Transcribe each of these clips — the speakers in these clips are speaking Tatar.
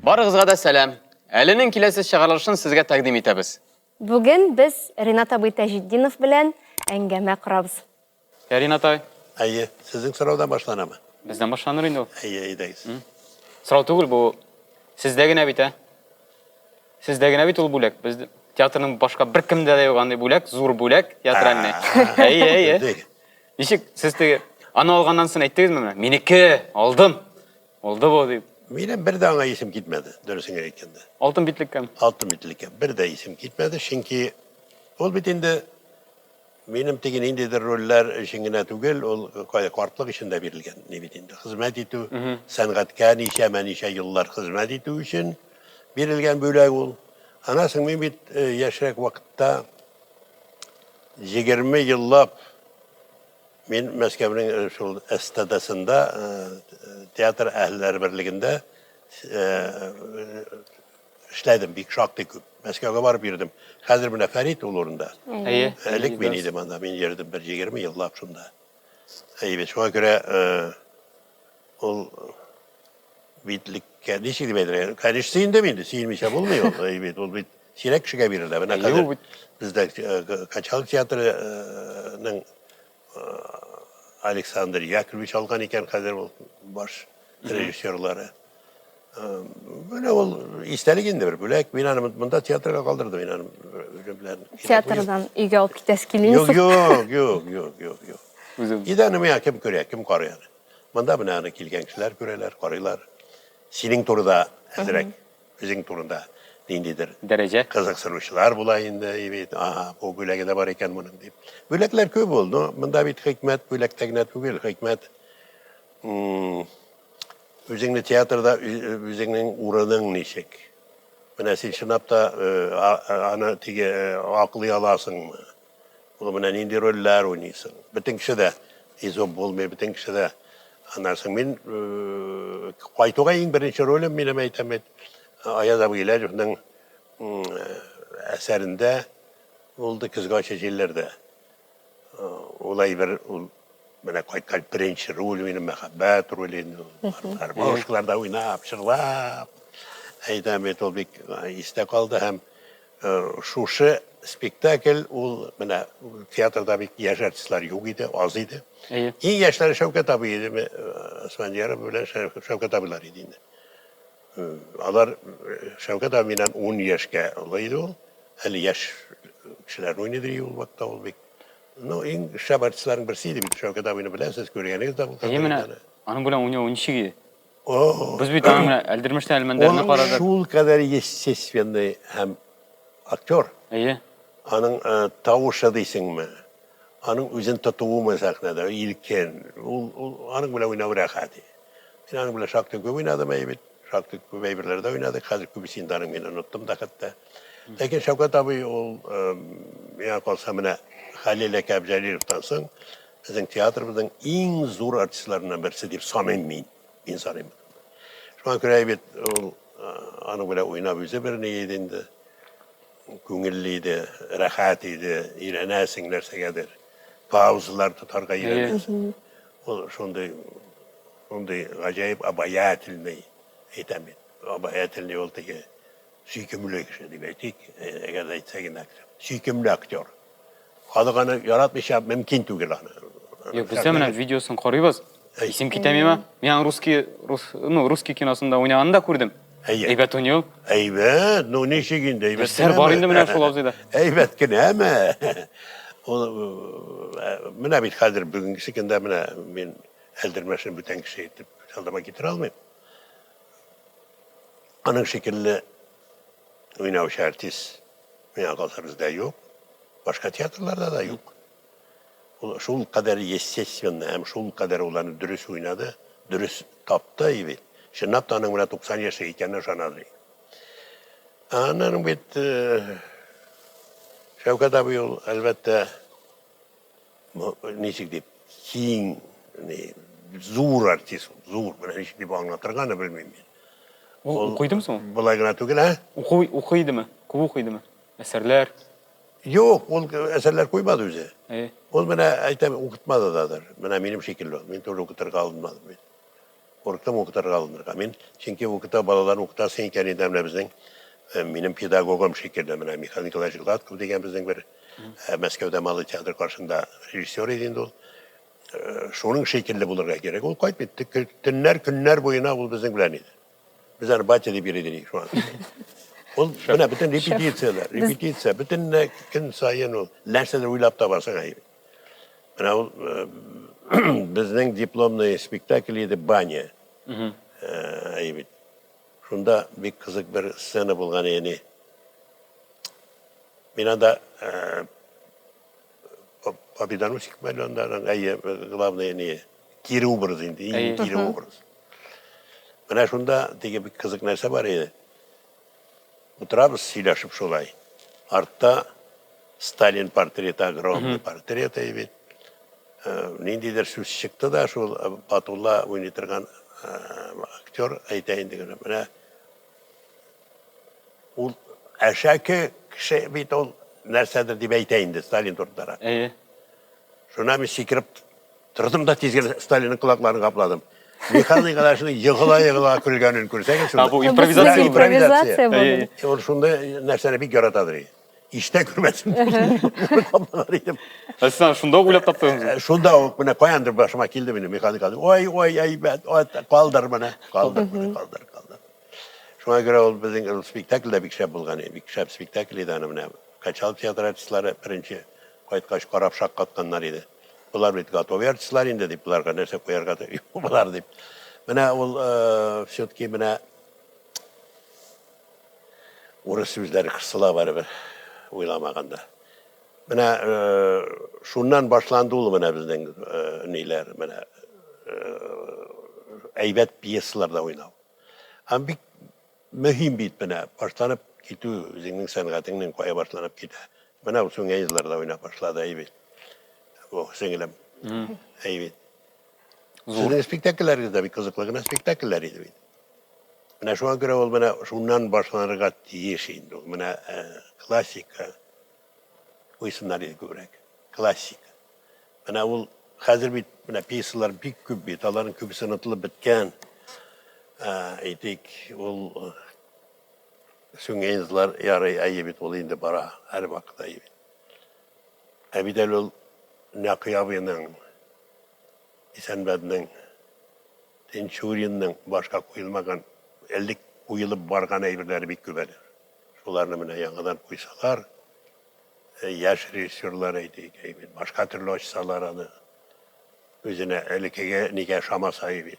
Барыгызга да сәлам! Әленең киләсе чыгарылышын сезгә тәкъдим итәбез. Бүген без Ринат абый Таҗетдинов белән әңгәмә корабыз. Ә, Ринат абый? Әйе, сезнең сораудан башланамы? Бездән башланыр инде ул. Әйе, әйдәгез. Сорау түгел бу. Сездә генә бит, ә? Сездә генә бит ул бүләк. Без театрның башка беркемдә дә юк андый бүләк, зур бүләк, театральный. Әйе, әйе. Ничек сез теге аны алганнан соң әйттегезме менә? Минеке, алдым. Булды бу дип. Минем бер дә аңа исем китмәде, дөресен генә әйткәндә. Алтын битлеккәме? Алтын битлеккә бер дә исем китмәде, чөнки ул бит инде минем теге ниндидер рольләр өчен генә түгел, ул картлык өчен дә бирелгән ни бит инде. Хезмәт итү, сәнгатькә ничәмә-ничә еллар хезмәт итү өчен бирелгән бүләк ул. Аннан соң мин бит яшьрәк вакытта 20 еллап Мин Мәскәүнең шул СТДсында, театр әһелләре берлегендә эшләдем, бик шактый күп. Мәскәүгә барып йөрдем. Хәзер менә Фәрит ул урында. Әйе. Элек мин идем анда, мин йөрдем бер 20 еллап шунда. Әйе бит, шуңа күрә ул битлеккә ничек дип әйтергә? Конечно, сөендем инде, сөенмичә булмый ул. Әйе бит, ул бит сирәк кешегә бирелә. Менә хәзер бездә Качалов театрының Александр Яковлевич алган икән хәзер ул баш режиссерлары. Менә ул истәлек инде бер бүләк. Мин аны монда театрга калдырдым. Мин аны үзем белән. Театрдан өйгә алып китәсе килмиме? Юк, юк, юк, юк, юк, юк. Өйдә аны миңа кем күрә, кем карый аны? Монда менә аны килгән кешеләр күрәләр, карыйлар. Синең турыда әзрәк Үзең турында ниндидер дәрәҗә кызыксынучылар була инде, и бит, ага, бу бүләге дә бар икән моның дип. Бүләкләр күп ул, но монда бит хикмәт бүләктә генә түгел, хикмәт үзеңне театрда үзеңнең урының ничек. Менә син чынлап та аны теге аклый аласыңмы? Ул менә нинди рольләр уйныйсың. Бөтен кеше дә изоп булмый, бөтен кеше дә. Аннан соң мин кайтуга иң беренче ролем минем әйтәм бит, Аяз абый Гыйләҗевның әсәрендә булды Көзге ачы җилләрдә. Ул әйбер, ул менә кайткан беренче роль минем мәхәббәт роле инде ул. Гармошкаларда уйнап, җырлап. Әйтәм бит, ул бик истә калды һәм Шушы спектакль ул менә театрда бик яшь артистлар юк иде, аз иде. Әйе. Иң яшьләре Шәүкәт абый иде, Асфандияров белән Шәүкәт абыйлар иде инде. Алар Шәүкәт абый миннән 10 яшькә олы иде ул. Әле яшь кешеләрне уйный иде ул вакытта ул бик. Ну, иң шәп артистларның берсе иде бит Шәүкәт абыйны беләсез, күргәнегез дә булгандыр. Әйе, менә аның белән уйнау ничек иде? О! Без бит аның менә Әлдермештән Әлмәндәрне карадык. Ул шулкадәр естественный һәм актер. Әйе. Аның тавышы дисеңме, аның үзен тотуымы сәхнәдә, иркен. Ул, ул аның белән уйнау рәхәт. Мин аның белән шактый күп уйнадым, әйе бит. Шактый күп әйберләрдә уйнадык. Хәзер күбесе инде аның мин оныттым да хәтта. Ләкин Шәүкәт абый ул, миңа калса, менә Хәлил әкә Әбҗәлиловтан соң безнең театрыбызның иң зур артистларыннан берсе дип саныйм мин. Мин саныйм. Шуңа күрә бит ул аның белән уйнап үзе бер ни иде инде. Күңелле иде, рәхәт иде, өйрәнәсең нәрсәгәдер. Паузалар тотарга өйрәнәсең. Ул шундый шундый гаҗәеп обаятельный, әйтәм бит. Обаятельный ул теге сөйкемле кеше дип әйтик, әгәр дә әйтсәк инде актер. Сөйкемле актер. Халык аны яратмыйча мөмкин түгел аны. Юк, без дә менә видеосын карыйбыз. Исем китә миңа. Мин аны русский, рус, ну, русский киносында уйнаганын да күрдем. Әйе. Әйбәт уйный ул. Әйбәт, ну ничек инде, әйбәт. Сер бар инде менә шул абзыйда. Әйбәт кенәме? Ул менә бит хәзер бүгенгесе көндә менә мин Әлдермәшне бүтән кеше итеп күз алдыма китерә алмыйм. Аның шикелле уйнаучы артист миңа калса бездә юк. Башка театрларда да юк. Ул шул кадәр естественно һәм шул кадәр ул аны дөрес уйнады, дөрес тапты и бит. Чынлап та аның менә 90 яшьлек икәненә ышанадыр. Аннан бит Шәүкәт абый ул, әлбәттә, ничек дип, киң, зур артист ул, зур. Менә ничек дип аңлатырга аны белмим мин. Ул укыйдымы соң? Болай гына түгел, ә? Укый, укый идеме? Күп укый идеме? Әсәрләр? Юк, ул әсәрләр куймады үзе. Әйе. Ул менә, әйтәм, укытмады дадыр. Менә минем шикелле ул. Мин тоже укытырга алынмадым бит. Курыктым укытырга алынырга. Мин, чөнки укыта, балаларны укытасың икән инде, менә безнең, минем педагогым шикелле, менә Михаил Николаевич Гладков дигән безнең бер Мәскәүдә Малый театр каршында режиссер иде инде ул. Шуның шикелле булырга кирәк. Ул кайтмый, төннәр, көннәр буена ул безнең белән иде. Без аны батя дип йөри идек шуңа. Ул менә бөтен репетицияләр, репетиция, бөтен көн саен ул нәрсәдер уйлап табасың әйе. Менә ул безнең дипломный спектакль иде Баня. Әйе бит. Шунда бик кызык бер сцена булган иде. Мин анда Победоносик мәле анда, әйе, главный не, кире образ инде, иң кире образ. Менә шунда теге бик кызык нәрсә бар иде. Утырабыз сөйләшеп шулай. Артта Сталин портреты, огромный портрет бит. Ниндидер сүз чыкты да, шул Батулла уйный торган актер әйтә инде генә. Менә ул әшәке кеше бит ул нәрсәдер дип әйтә инде Сталин турында. Әйе. Шуннан мин сикереп тордым да тиз генә Сталинның колакларын капладым. Михаил Николаевичның егыла-егыла көлгәнен күрсәгез шунда. Бу импровизация. Импровизация булды. Ул шундый нәрсәне бик яратадыр. Ишетә күрмәсен. Каплаган идем. Ә сез аны шунда ук уйлап таптыгызмы? Шунда ук менә каяндыр башыма килде минем Михаил Николаевич. Ой, ой, әйбәт, ой, калдыр менә, калдыр менә, калдыр, калдыр. Шуңа күрә ул безнең ул спектакль дә бик шәп булган иде. Бик шәп спектакль иде аны менә. Качалов театры артистлары беренче кайткач карап шаккатканнар иде. Болар бит готовый артистлар инде дип, боларга нәрсә куярга да юк болар дип. Менә ул все-таки менә урыс сүзләре кысыла барыбер уйламаганда. Менә шуннан башланды ул менә безнең ниләр, менә әйбәт пьесаларда уйнау. Һәм бик Мөһим бит менә, башланып китү, үзеңнең сәнгатеңнең кая башланып китә. Менә ул Сүнгән йозларда уйнап башлады, әй бит. Бу сеңелем. Әй бит. Зур. Сезнең спектакльләрегез дә бик кызыклы гына спектакльләр иде бит. Менә шуңа күрә ул менә шуннан башланырга тиеш инде ул. Менә классика куйсыннар иде күбрәк. Классика. Менә ул хәзер бит менә пьесалар бик күп бит, аларның күбесе онытылып беткән. Әйтик, ул Сүнгән йолдызлар ярый, әйе бит ул инде бара һәрвакыт әйе бит. Ә бит әле ул Нәкый абыйның, Исәнбәтнең, Тинчуринның башка куелмаган, элек куелып барган әйберләре бик күп әле. Шуларны менә яңадан куйсалар, Яшь режиссерлар әйтик, әйбит, башка төрле ачсалар аны, үзенә элеккеге нигә ошамаса әйбит.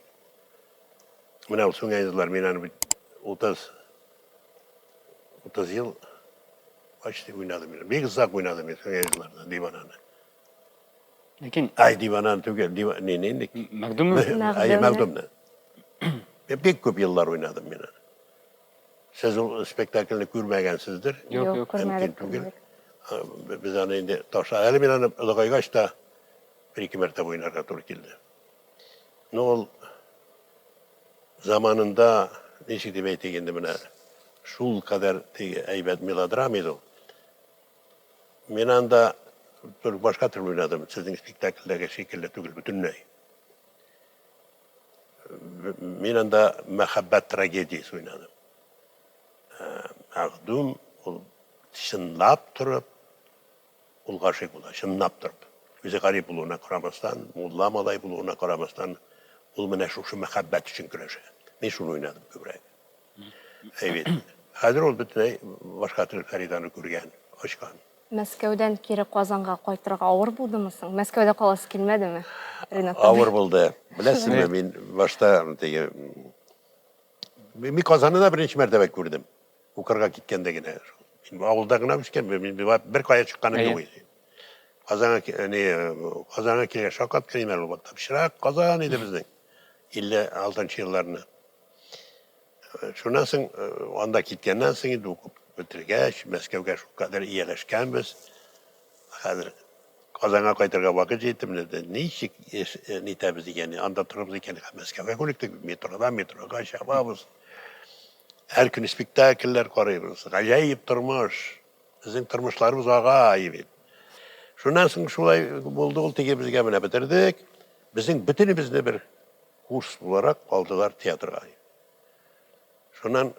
Менә ул Сүнгән йолдызлар, мин аны бит 30 30 ел почти уйнадым мин. Бик озак уйнадым мин Сүнгән йолдызларда дивананы. Ләкин Ай, дивананы түгел, дива, не, не, не. Мәгъдүмме? Ай, Мәгъдүмне. Бик күп еллар уйнадым мин аны. Сез ул спектакльне күрмәгәнсездер. Юк, юк, Мөмкин күрмәдек, түгел. күрмәдек. Без аны инде таша. Әле мин аны олыгайгач та бер-ике мәртәбә уйнарга туры килде. Ну, ул заманында, ничек дип әйтик инде менә, шул кадәр теге әйбәт мелодрама иде ул. Мин анда бер башка төрле уйнадым, сезнең спектакльдәге шикелле түгел бөтенләй. Мин анда мәхәббәт трагедиясе уйнадым. Мәгъдүм ул чынлап торып ул гашыйк була, чынлап торып. Үзе гарип булуына карамастан, мулла малай булуына карамастан, ул менә шушы мәхәббәт өчен көрәшә. Мин шуны уйнадым күбрәк. Әйбәт. Хәзер ул бөтенләй башка төрле Фәриданы күргән, ачкан. Мәскәүдән кире Казанга кайтырга авыр булдымы соң? Мәскәүдә каласы килмәдеме, Ринат абый? Авыр булды. Беләсезме, мин башта теге мин Казанны да беренче мәртәбә күрдем. Укырга киткәндә генә. Мин авылда гына үскән, мин бер кая чыкканым юк иде. Казанга не Казанга килгән шаккаткан идем әле ул вакытта. Пычрак Казан иде безнең. 56 елларны. Шуннан соң, анда киткәннән соң инде укып бетергәч, Мәскәүгә шулкадәр ияләшкәнбез. Хәзер Казанга кайтырга вакыт җитте, менә ничек нитәбез икән, анда торабыз икән, Мәскәүгә күнектек, метродан метрога чабабыз. Һәр көн спектакльләр карыйбыз. Гаҗәеп тормыш. Безнең тормышларыбыз ага бит. Шуннан соң шулай булды ул, теге безгә менә бетердек. Безнең бөтенебезне бер. Курс буларак алдылар театрга. Шуннан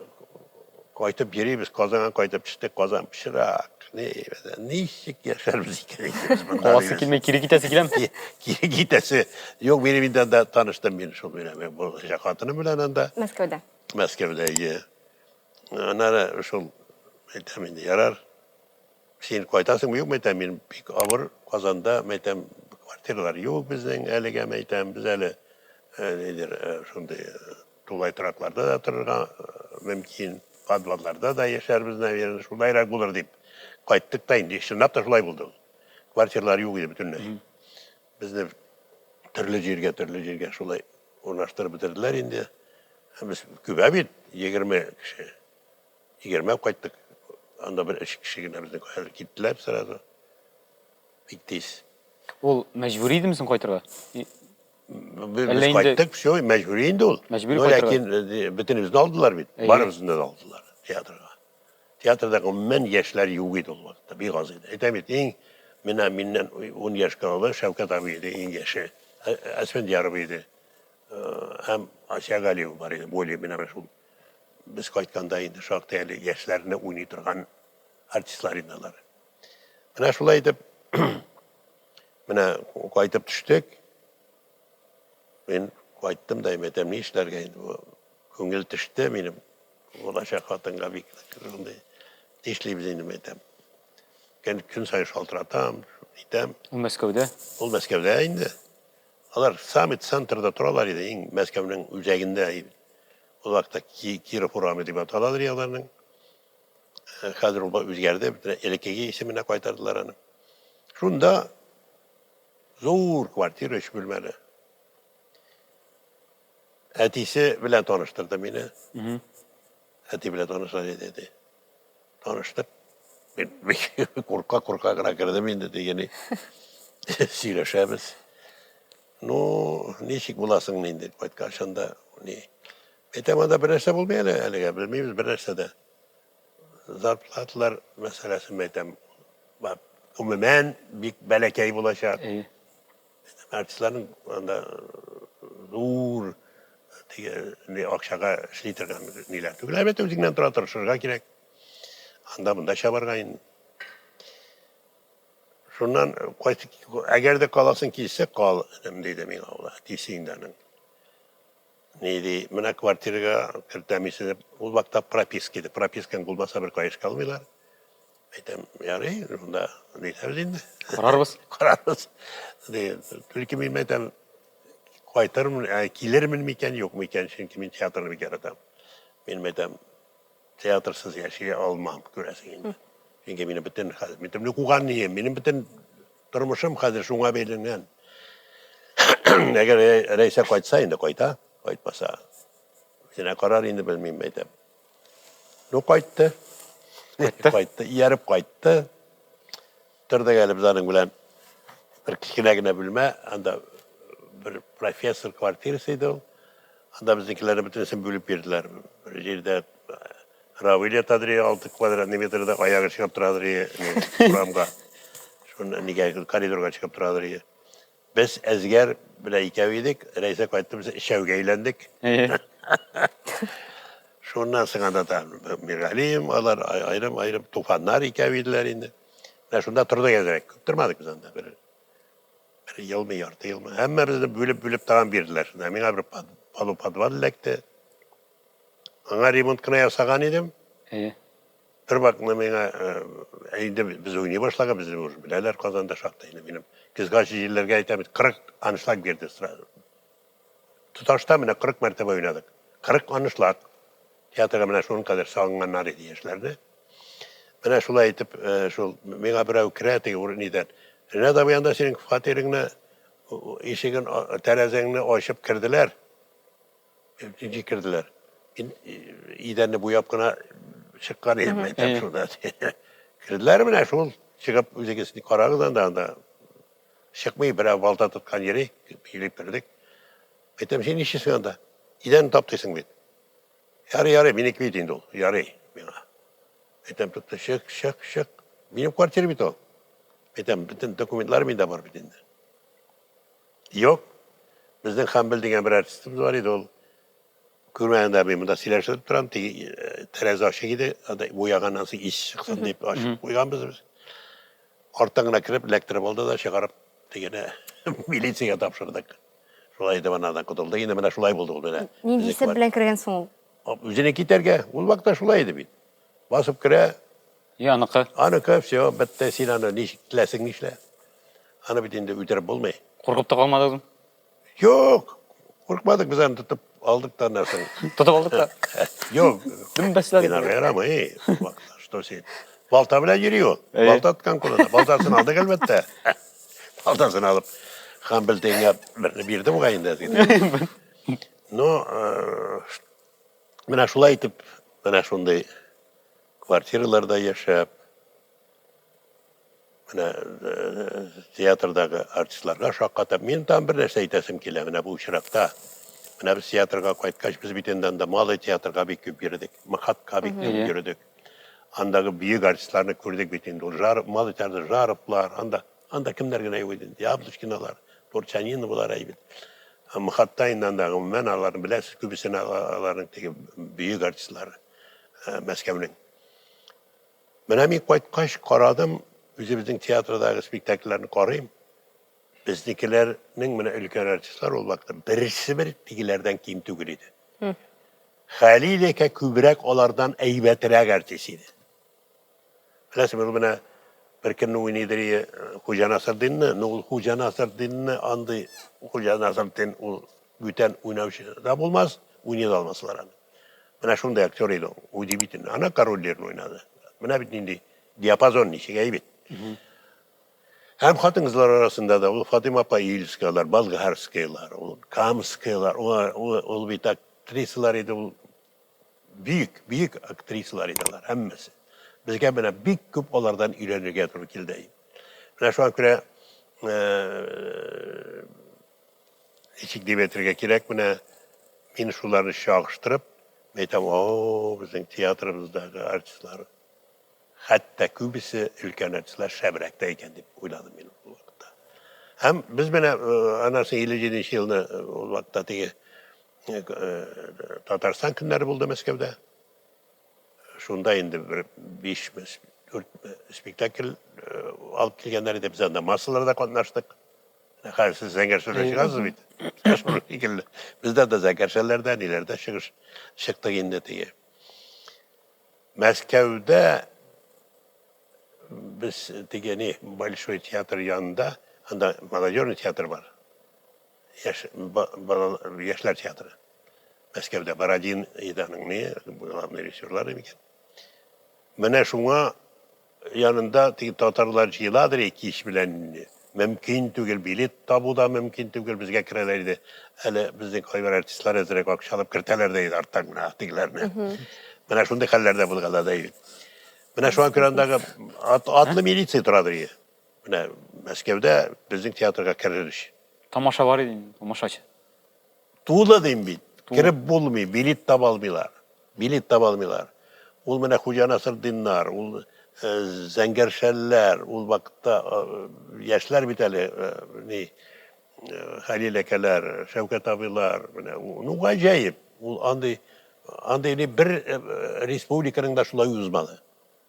кайтып йөрибез, Казанга кайтып төштек, Казан пычрак. Ни, ничек яшәрбез икән инде без монда? Каласы килми, кире китәсе киләме? Кире китәсе. Юк, минем инде анда таныштым мин шул белән, булачак хатыным белән анда. Мәскәүдә. Мәскәүдә, ие. Аннары шул әйтәм инде, ярар. Син кайтасыңмы, юкмы, әйтәм, мин бик авыр Казанда, мәйтәм, квартиралар юк безнең әлегә, мәйтәм, без әле нидер шундый тулай торакларда да торырга мөмкин, подвалларда да яшәрбез, наверное, шулайрак булыр дип кайттык та инде, чынлап та шулай булды ул. Квартиралар юк иде бөтенләй. Безне төрле җиргә, төрле җиргә шулай урнаштырып бетерделәр инде. Без күбә бит, 20 кеше. Егермәп кайттык. Анда бер өч кеше генә безнең хәзер киттеләр сразу. Бик тиз. Ул мәҗбүри идеме соң кайтырга? Без инде... кайттык, все, мәҗбүри инде ул. Мәҗбүри кайтырга. Ләкин бөтенебезне алдылар бит. Барыбызны да алдылар театрга. Театрда гомумән яшьләр юк иде ул вакытта, бик аз иде. Әйтәм бит, иң менә миннән 10 яшькә олы Шәүкәт абый иде, иң яше. Әсфәндияров иде. Һәм Асия Галиева бар иде, более менә шул Без кайтканда инде шактый әле яшьләрне уйный торган артистлар инде алар. Менә шулай итеп, менә кайтып төштек. Мин кайттым да, әйтәм, ни эшләргә инде бу? Күңел төште минем булачак хатынга бик шундый. Нишлибез инде, әйтәм. Көн, көн саен шалтыратам, әйтәм. Ул Мәскәүдә? Ул Мәскәүдә инде. Алар самый центрда торалар иде, иң Мәскәүнең үзәгендә. Ул вакытта Киров урамы дип аталадыр аларның. Хәзер ул үзгәрде, бөтен элеккеге исеменә кайтардылар аны. Шунда зур квартира, өч бүлмәле. Әтисе белән таныштырды мине. Әти белән таныша иде, әти. Таныштык. Мин курка-курка гына кердем инде дигәне. Сөйләшәбез. Ну, ничек буласың инде кайткач анда, ни. Әйтәм, анда бер нәрсә булмый әле, әлегә белмибез бер нәрсә дә. Зарплаталар мәсьәләсен әйтәм, гомумән бик бәләкәй булачак. Артистларның анда зур теге акчага эшли торган ниләр түгел. Әлбәттә, үзеңнән тора тырышырга кирәк. Анда монда чабарга инде. Шуннан кайтып, әгәр дә каласың килсә, кал, энем, диде миңа ул, әтисе инде аның. Ни ди, менә квартирага кертәм исә дип, ул вакытта прописка иде. Пропискаң булмаса бер кая эшкә алмыйлар. Әйтәм, ярый, шунда нитәбез инде. Карарбыз. Карарбыз. Ди, только мин әйтәм, кайтырмын, килермен микән, юк микән, чөнки мин театрны бик яратам. Мин әйтәм, Театрсыз яши алмам, күрәсең инде. Чөнки минем бөтен хәзер, минем укыган нием, минем бөтен тормышым хәзер шуңа бәйләнгән. Әгәр Рәйсә кайтса инде кайта, кайтмаса, үзенә карар инде, белмим, әйтәм. Ну, кайтты. Кайтты? Кайтты, ияреп кайтты. Тордык әле без аның белән бер кечкенә генә бүлмә, анда бер профессор квартирасы иде ул. Анда безнекеләрне бөтенесен бүлеп бирделәр. Бер җирдә Равил ятадыр, 6 квадратный метрда аягы чыгып торадыр урамга. Шуны нигә коридорга чыгып торадыр. Без Әзгәр белән икәү идек, Рәйсә кайтты, без өчәүгә әйләндек. Шуннан соң анда та Миргалим, алар аерым-аерым Туфаннар икәү иделәр инде. Менә шунда тордык әзрәк. Күп тормадык без анда. Бер, бер елмы, ярты елмы. Һәммәбезне бүлеп-бүлеп тагын бирделәр. Шунда миңа бер полуподвал эләкте. Аңа ремонт кына ясаган идем. Әйе. Бер вакытны миңа, э, инде без уйный башлаган, безне уже беләләр Казанда шактый инде минем. Көзгә җилләргә әйтәм, 40 аншлаг бирде сразу. Тоташта менә 40 мәртәбә уйнадык. 40 аншлаг. Театрга менә шуның кадәр салынганнар иде яшьләрне. Менә шулай итеп, э, шул миңа берәү керә теге урын нидән. Ренат абый анда синең фатирыңны ишеген, тәрәзәңне ачып керделәр. Ничек керделәр? Мин идәнне буяп кына чыккан идем, әйтәм шунда. Керделәр менә шул, чыгып үзегез карагыз анда, анда чыкмый, берәү балта тоткан йөри, килеп кердек. Әйтәм, син нишлисең анда? Идәнне таптыйсың бит. Ярый, ярый, минеке бит инде ул, ярый миңа. Әйтәм, тукта, чык, чык, чык. Минем квартира бит ул. Әйтәм, бөтен документлар миндә бар бит инде. Юк. Безнең Хәмбел дигән бер артистыбыз бар иде, ул күрмәгәндә мин монда сөйләшеп торам, теге э, тәрәзә ачык иде, анда буяганнан соң ис чыксын дип ачып куйганбыз без. Арттан гына кереп, эләктереп алды да чыгарып тегене милициягә тапшырдык. Шулай итеп анардан котылдык. Инде менә шулай булды ул менә. Нинди исәп белән кергән соң ул? Үзенә китәргә. Ул вакытта шулай иде бит. Басып керә. И аныкы. Аныкы, все, бетте, син аны ничек теләсең нишлә. Аны бит инде үтереп булмый. Куркып та калмадыгызмы? Юк, куркмадык, без аны тотып алдык та аннан соң. Тотып алдык та. Юк. Дөмбәсләдек. Мин ярамый. Что син? Балта белән йөри ул. Балта тоткан кулында. Балтасын алдык, әлбәттә. Балтасын алып, хан белтеңгә берне бирде бугай инде. Но э, менә шулай итеп, менә шундый квартираларда яшәп, менә э, театрдагы артистларга шаккатып, мин там бер нәрсә әйтәсем килә, менә бу очракта. Менә без театрга кайткач, без бит инде анда Малый театрга бик күп йөрдек, МХАТка бик күп йөрдек. Андагы бөек артистларны күрдек бит инде. Ул Жаров, Малый театрда Жаровлар, анда анда кемнәр генә юк иде инде. Яблочкиналар, Турчаниновалар әйбит. МХАТта инде анда гомумән аларны беләсез, күбесен аларның теге бөек артистлары э, Мәскәүнең. Менә мин кайткач карадым, үзебезнең театрдагы спектакльләрне карыйм. Безнекеләрнең менә өлкән артистлар ул вакытта берсе бер тегеләрдән ким түгел иде. Хәлил әкә күбрәк алардан әйбәтрәк артист иде. Беләсең, ул менә бер көнне уйныйдыр ие Хуҗа Насретдинны, но ул Хуҗа Насретдинны андый Хуҗа Насретдин ул бүтән уйнаучы да булмас, уйный да алмаслар аны. Менә шундый актер иде ул. Удивительно. Ана король Лирны уйнады. Менә бит нинди диапазон ничек әйбит. Һәм хатын-кызлар арасында да ул Фатыйма апа Ильскаялар, Болгарскийлар, ул Камскийлар, ул, ул бит актрисалар иде, ул бөек, бөек актрисалар иде алар, һәммәсе. Безгә менә бик күп алардан өйрәнергә туры килде. Менә шуңа күрә ничек дип әйтергә кирәк, менә мин шуларны чагыштырып, әйтәм, о, безнең театрыбыздагы артистлар Хәтта күбесе өлкән артистлар шәбрәк тә икән дип уйладым мин ул вакытта. Һәм без менә аннан соң 57 нче елны ул вакытта теге Татарстан көннәре булды Мәскәүдә. Шунда инде бер бишме, дүртме спектакль алып килгәннәр иде. Без анда массаларда катнаштык. Хәзер сез зәңгәр шәлдә чыгасыз бит. Шул шикелле. Без дә зәңгәр шәлләрдә, ниләрдә чыгыш чыктык инде теге. Мәскәүдә без теге ни Большой театр янында, анда молодежный театр бар. Яшь балалар яшьләр театры. Мәскәүдә Бородин иде аның ни, главный режиссерлар микән. Менә шуңа Янында теге татарлар җыеладыр и кич белән инде. Мөмкин түгел, билет табу да мөмкин түгел, безгә керәләр иде. Әле безнең кайбер артистлар әзрәк акча алып кертәләр дә иде арттан гына тегеләрне. Менә шундый хәлләр дә булган да бит. Менә шуңа күрә андагы атлы милиция торадыр и. Менә Мәскәүдә безнең театрга керер өчен. Тамаша бар иде инде, тамашачы. Тулы дим бит. Кереп булмый, билет таба алмыйлар. Билет таба алмыйлар. Ул менә Хуҗа Насретдиннар, ул Зәңгәр шәлләр, ул вакытта яшьләр бит әле, ни, Хәлил әкәләр, Шәүкәт абыйлар, менә, ну, гаҗәеп. Ул андый, андый ни бер республиканың да шулай узмады.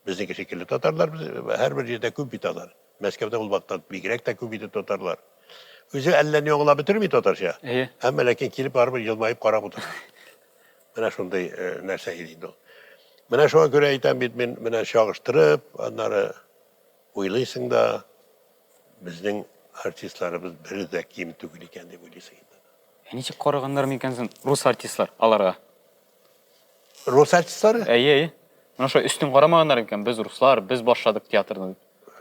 Безнеке шикелле татарлар без һәрбер җирдә күп бит алар. Мәскәүдә ул вакытта бигрәк тә күп иде татарлар. Үзе әллә ни аңлап бетерми татарча. Әйе. Әмма ләкин килеп барыбер елмаеп карап утыра. Менә шундый э, нәрсә иде инде ул. Менә шуңа күрә әйтәм бит мин менә чагыштырып, аннары уйлыйсың да, безнең артистларыбыз бер дә ким түгел икән дип уйлыйсың инде. Ә ничек караганнар микән соң рус артистлар аларга? Рус артистлары? Әйе, әйе. Менә шулай өстен карамаганнар икән, без руслар, без башладык театрны дип.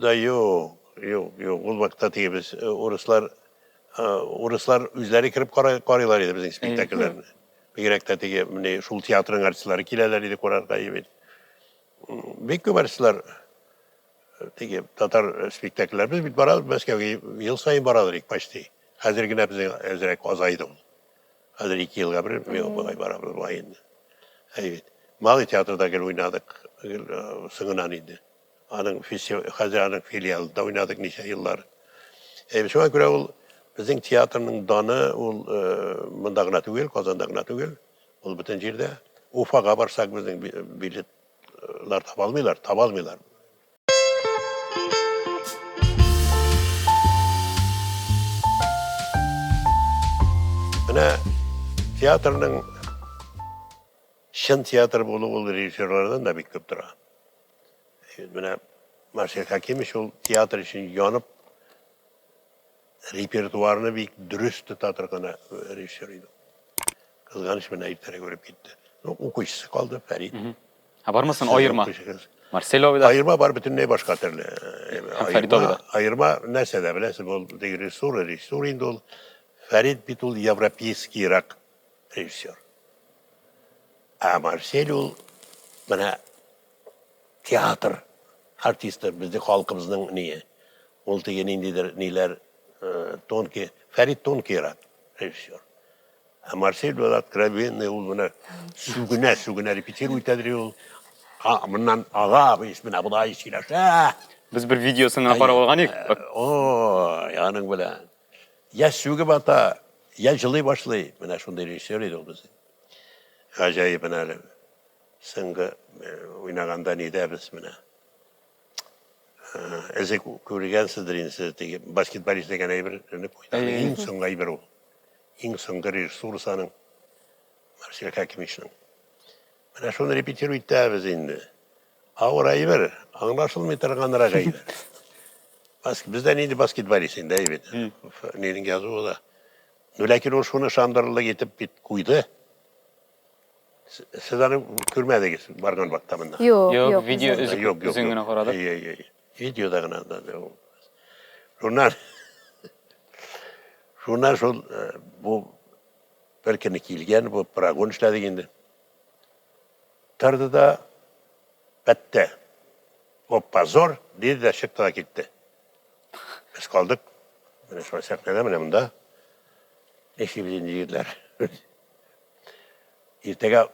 Да юк, юк, юк. Ул вакытта теге без э, урыслар, э, урыслар үзләре кереп карыйлар иде безнең спектакльләрне. Бигрәк тә теге менә шул театрның артистлары киләләр иде карарга бит. Бик күп артистлар э, теге татар спектакльләр. Без бит барабыз Мәскәүгә ел саен барадыр идек почти. Хәзер генә безнең әзрәк азайды ул. Хәзер ике елга бер болай барабыз болай инде. Әйбәт. Малый театрда гел уйнадык, гел соңыннан инде. Аның хәзер аның филиалында уйнадык ничә еллар. Әйбәт. Шуңа күрә ул Безнең театрның даны ул монда гына түгел, Казанда гына түгел, ул бөтен җирдә. Уфага барсак, безнең билетлар таба алмыйлар, таба алмыйлар. Менә театрның чын театр булуы ул режиссерлардан да бик күп тора. Менә Марсель Хәкимович ул театр өчен янып репертуарны бик дөрес тота торган режиссер иде. Кызганыч, менә иртәрәк үлеп китте. Ну, укучысы калды, Фәрит. Ә бармы соң аерма? Марсель абый да. Аерма бар, бөтенләй башка төрле. Фәрит абый да. Аерма нәрсәдә, беләсез, ул режиссура, режиссура инде ул. Фәрит бит ул европейскийрак режиссер. Ә Марсель ул менә театр артисты, безнең халкыбызның ние. Ул теге ниндидер ниләр, тонкий, Фәрит тонкийрак режиссер. Ә Марсель был откровенный, ул менә сүгенә, сүгенә репетирует итәдер ул. А, моннан ага, без менә болай сөйләшә. Без бер видеосын гына карап алган идек. Ой, аның белән. Я сүгеп ата, я җылый башлый. Менә шундый режиссер иде ул безнең. Гаҗәеп менә әле. Соңгы уйнаганда нидә без менә. Эзе күргәнсездер инде сез теге баскетболист дигән әйберне куйды. Иң соңгы әйбер ул. Иң соңгы режиссурасы аның Марсель Хәкимовичның. Менә шуны репетировать итәбез инде. Авыр әйбер, аңлашылмый торганрак әйбер. Баск, бездә нинди баскетболист инде, әй бит. Нинең язуы да. Ну, ләкин ул шуны ышандырырлык итеп бит куйды. Сез аны күрмәдегез барган вакытта монда? Юк, юк. Видео өзек, үзен генә карадык. Әй, әй, әй. Видеода гына да. Шуннан шуннан шул бу бер көнне килгән, бу прогон эшләдек инде. Торды да бетте. О, позор, диде дә чыкты да китте. Без калдык. Менә шулай сәхнәдә, менә монда. Нишлибез инде, егетләр? Иртәгә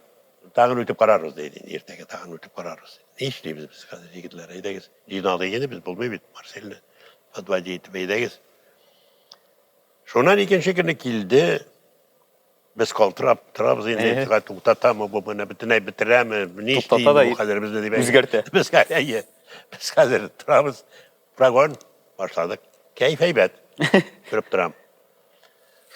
тагын үтеп карарбыз, диде. Иртәгә тагын үтеп карарбыз. Нишлибез без хәзер, егетләр? Әйдәгез, җыйналдык инде без, булмый бит, Марсельне подводить итеп, әйдәгез. Шуннан икенче көнне килде. Без калтырап торабыз инде, э. туктатамы бу, менә бөтенләй бетерәме, нишли бу хәзер безне дип. Үзгәртә. Без әйе. Без хәзер торабыз. Прогон башладык. Кәеф әйбәт. Күреп торам.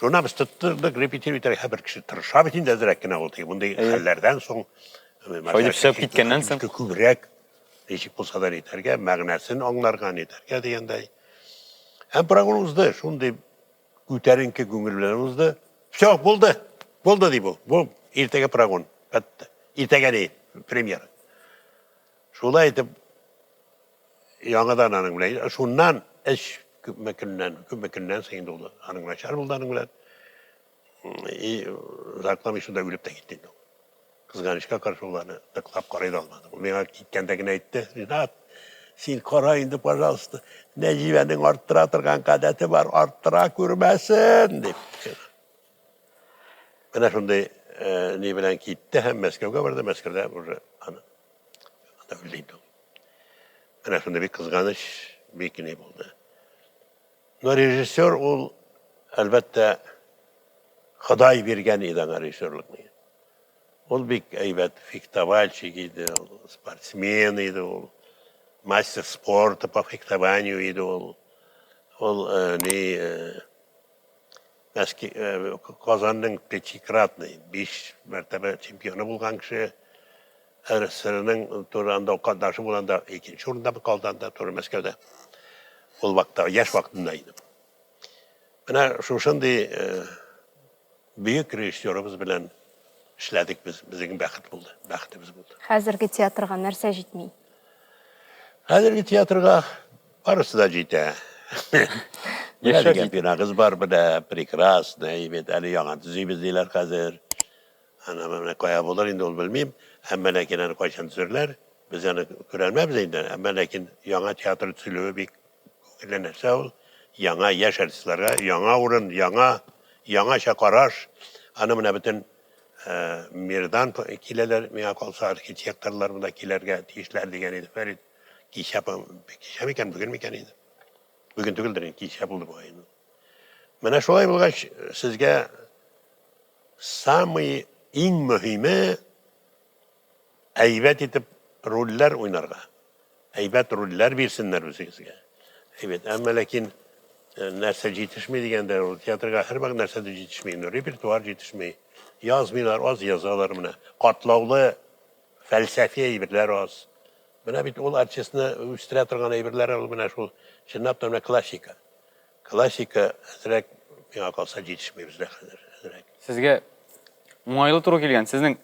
Шуннан без тоттырдык, репетировать итәргә. Һәрбер кеше тырыша бит инде әзрәк кенә ул. Теге мондый хәлләрдән соң Шулай дип чыгып киткәннән соң күбрәк ничек булса да итәргә, мәгънәсен аңларга, нитәргә дигәндәй. Һәм прогон узды, шундый күтәренке күңел белән узды. Все, булды. Булды ди бу. Бу иртәгә прогон. Бетте. Иртәгә ни? Премьера. Шулай итеп Яңадан аның белән, шуннан эш күпме көннән, күпме көннән соң инде ул аның начар булды аның белән. И озакламый шунда үлеп тә китте инде ул. Кызганычка каршы ул аны ныклап карый да алмады. Ул миңа киткәндә генә әйтте, Ринат, син кара инде, пожалуйста, Нәҗибәнең арттыра торган гадәте бар, арттыра күрмәсен, дип. Менә шундый э, ни белән китте һәм Мәскәүгә барды, Мәскәүдә уже аны анда үлде инде ул. Менә шундый бик кызганыч, бик ни булды. Но режиссер ул, әлбәттә, Ходай биргән иде аңа режиссерлыкны. Ул бик әйбәт фехтовальщик иде, ул спортсмен иде ул, мастер спорта по фехтованию иде ул. Ул э, ни э, Мәски, э, Казанның пятикратный, биш мәртәбә чемпионы булган кеше. РСРның туры анда катнашы булганда икенче урында калды анда туры Мәскәүдә. Ул вакытта яшь вакытында иде. Менә шушындый э, бөек режиссерыбыз белән эшләдек без. Безнең бәхет булды, бәхетебез булды. Хәзерге театрга нәрсә җитми? Хәзерге театрга барысы да җитә. Менә дигән бинагыз бар, менә прекрасный, бит әле яңа төзибез диләр хәзер. Аны менә кая булыр инде ул белмим. Әмма ләкин аны кайчан төзерләр, без аны күрәлмәбез инде. Әмма ләкин яңа театр төзелүе бик күңелле нәрсә ул. Яңа яшь артистларга яңа урын, яңа яңача караш. Аны менә бөтен э, мирдан киләләр, миңа калса архитекторлар монда килергә тиешләр дигән иде Фәрит. Кичә, кичә микән, бүген микән инде? Бүген түгелдер инде, кичә булды бугай инде. Менә шулай булгач, сезгә самый иң мөһиме әйбәт итеп рольләр уйнарга. Әйбәт рольләр бирсеннәр үзегезгә. Әйбәт. Әмма ләкин э, нәрсә җитешми дигәндә, ул театрга һәрвакыт нәрсә дә җитешми. Ну, репертуар җитешми. Язмыйлар, аз язалар менә. Катлаулы фәлсәфи әйберләр аз. Менә бит ул артистны үстерә торган әйберләр ул менә шул чынлап та менә классика. Классика әзрәк, миңа калса, җитешми бездә хәзер, әзрәк. Сезгә уңайлы туры килгән. Сезнең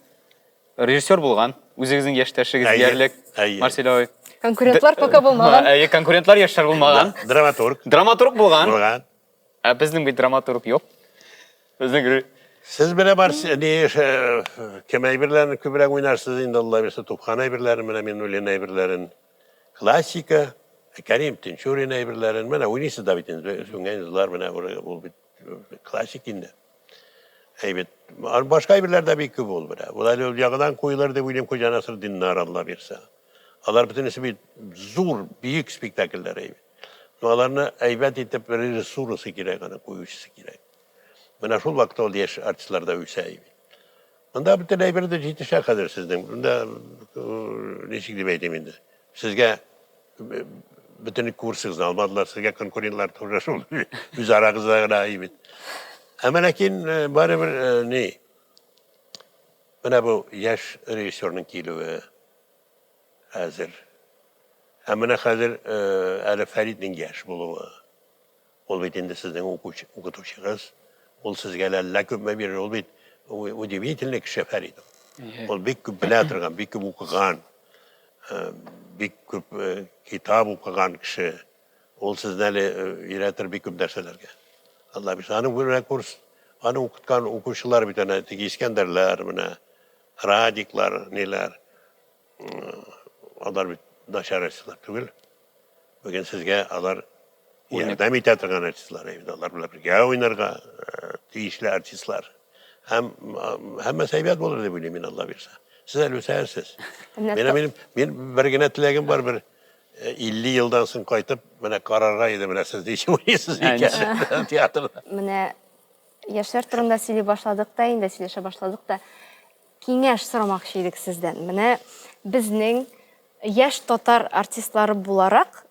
режиссер булган, үзегезнең яшьтәшегез диярлек, Марсель абый. Конкурентлар пока булмаган. Әйе, конкурентлар яшьләр булмаган. Драматург. Драматург булган. Булган. Ә безнең бит драматург юк. Безнең Сез менә бар, ни, кем әйберләрен күбрәк уйнарсыз инде, Алла бирсә, Тупхан әйберләрен, менә Миннуллин әйберләрен. Классика, Кәрим Тинчурин әйберләрен, менә уйныйсыз да бит инде, Сүнгән йолдызлар, менә ул бит классик инде. Әйбәт. Башка әйберләр дә бик күп ул менә. Ул әле ул яңадан куелыр дип уйлыйм, Хуҗа Насретдиннар, Алла бирсә. Алар бөтенесе бит зур, бөек спектакльләр әйбәт. Но аларны әйбәт итеп режиссурасы кирәк, аны куючысы кирәк. Менә шул вакытта ул яшь артистлар да үсә әйбәт. Монда бөтен әйбер дә җитешә хәзер сезнең. Монда ничек дип әйтим инде. Сезгә бөтен курсыгызны алмадылар, сезгә конкурентлар тоже шул үз арагызда гына әйбәт. Әмма ләкин барыбер ни менә бу яшь режиссерның килүе хәзер. Ә менә хәзер әле Фәритнең яшь булуы. Ул бит инде сезнең укучы, укытучыгыз. Ул сезгә әле әллә күпме бирер. Ул бит удивительный кеше Фәрит. Ул бик күп белә торган, бик күп укыган, бик күп китап укыган кеше. Ул сезне әле өйрәтер бик күп нәрсәләргә. Алла бирсә. Аның менә курс, аны укыткан укучылар бит әнә теге Искәндәрләр, менә Радиклар, ниләр. Алар бит начар артистлар түгел. Бүген сезгә алар ярдәм итә торган артистлар, әйбәт, алар белән бергә уйнарга тиешле артистлар. Һәм һәммәсе әйбәт булыр дип уйлыйм мин, Алла бирсә. Сез әле үсәрсез. Менә минем мин бер генә теләгем бар, бер 50 елдан соң кайтып, менә карарга иде, менә сез ничек уйныйсыз икән театрда. Менә яшьләр турында сөйли башладык та инде, сөйләшә башладык та. Киңәш сорамакчы идек сездән. Менә безнең яшь татар артистлары буларак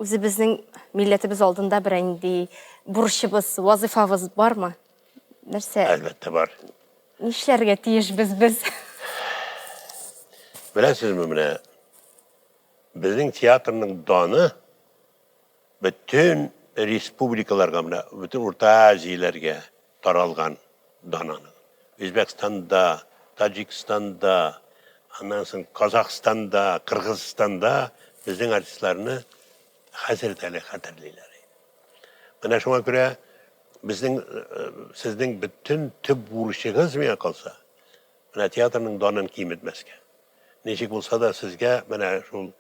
үзебезнең милләтебез алдында берәр нинди бурычыбыз, вазыйфабыз бармы? Нәрсә? Әлбәттә бар. Нишләргә тиешбез без? Беләсезме, менә безнең театрның даны бөтен республикаларга, менә бөтен Урта Азияләргә таралган дан аның. Үзбәкстанда, Таҗикстанда, аннан соң Казахстанда, Кыргызстанда безнең артистларны хәзер дә әле хәтерлиләр. Менә шуңа күрә безнең сезнең бөтен төп бурычыгыз миңа калса, менә театрның данын киметмәскә. Ничек булса да сезгә менә шул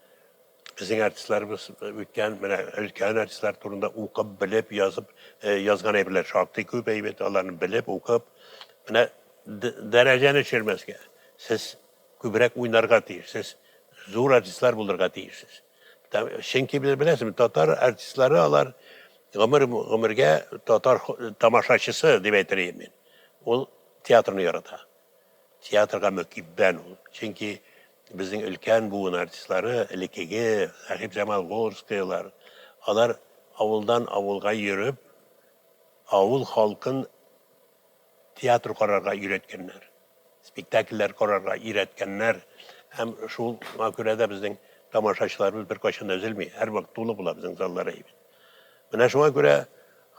Безнең артистларыбыз үткән, менә өлкән артистлар турында укып, белеп, язып, язган әйберләр шактый күп әйбәт, аларны белеп, укып, менә дәрәҗәне төшермәскә. Сез күбрәк уйнарга тиешсез, зур артистлар булырга тиешсез. Чөнки беләсезме, татар артистлары алар гомер гомергә татар тамашачысы дип әйтер идем мин. Ул театрны ярата. Театрга мөкиббән ул. Чөнки безнең өлкән буын артистлары, элеккеге Сәхибҗамал Горскийлар, алар авылдан авылга йөреп, авыл халкын театр карарга өйрәткәннәр, спектакльләр карарга өйрәткәннәр. Һәм шуңа күрә дә безнең тамашачыларыбыз беркайчан да өзелми, һәрвакыт тулы була безнең заллар әйбәт. Менә шуңа күрә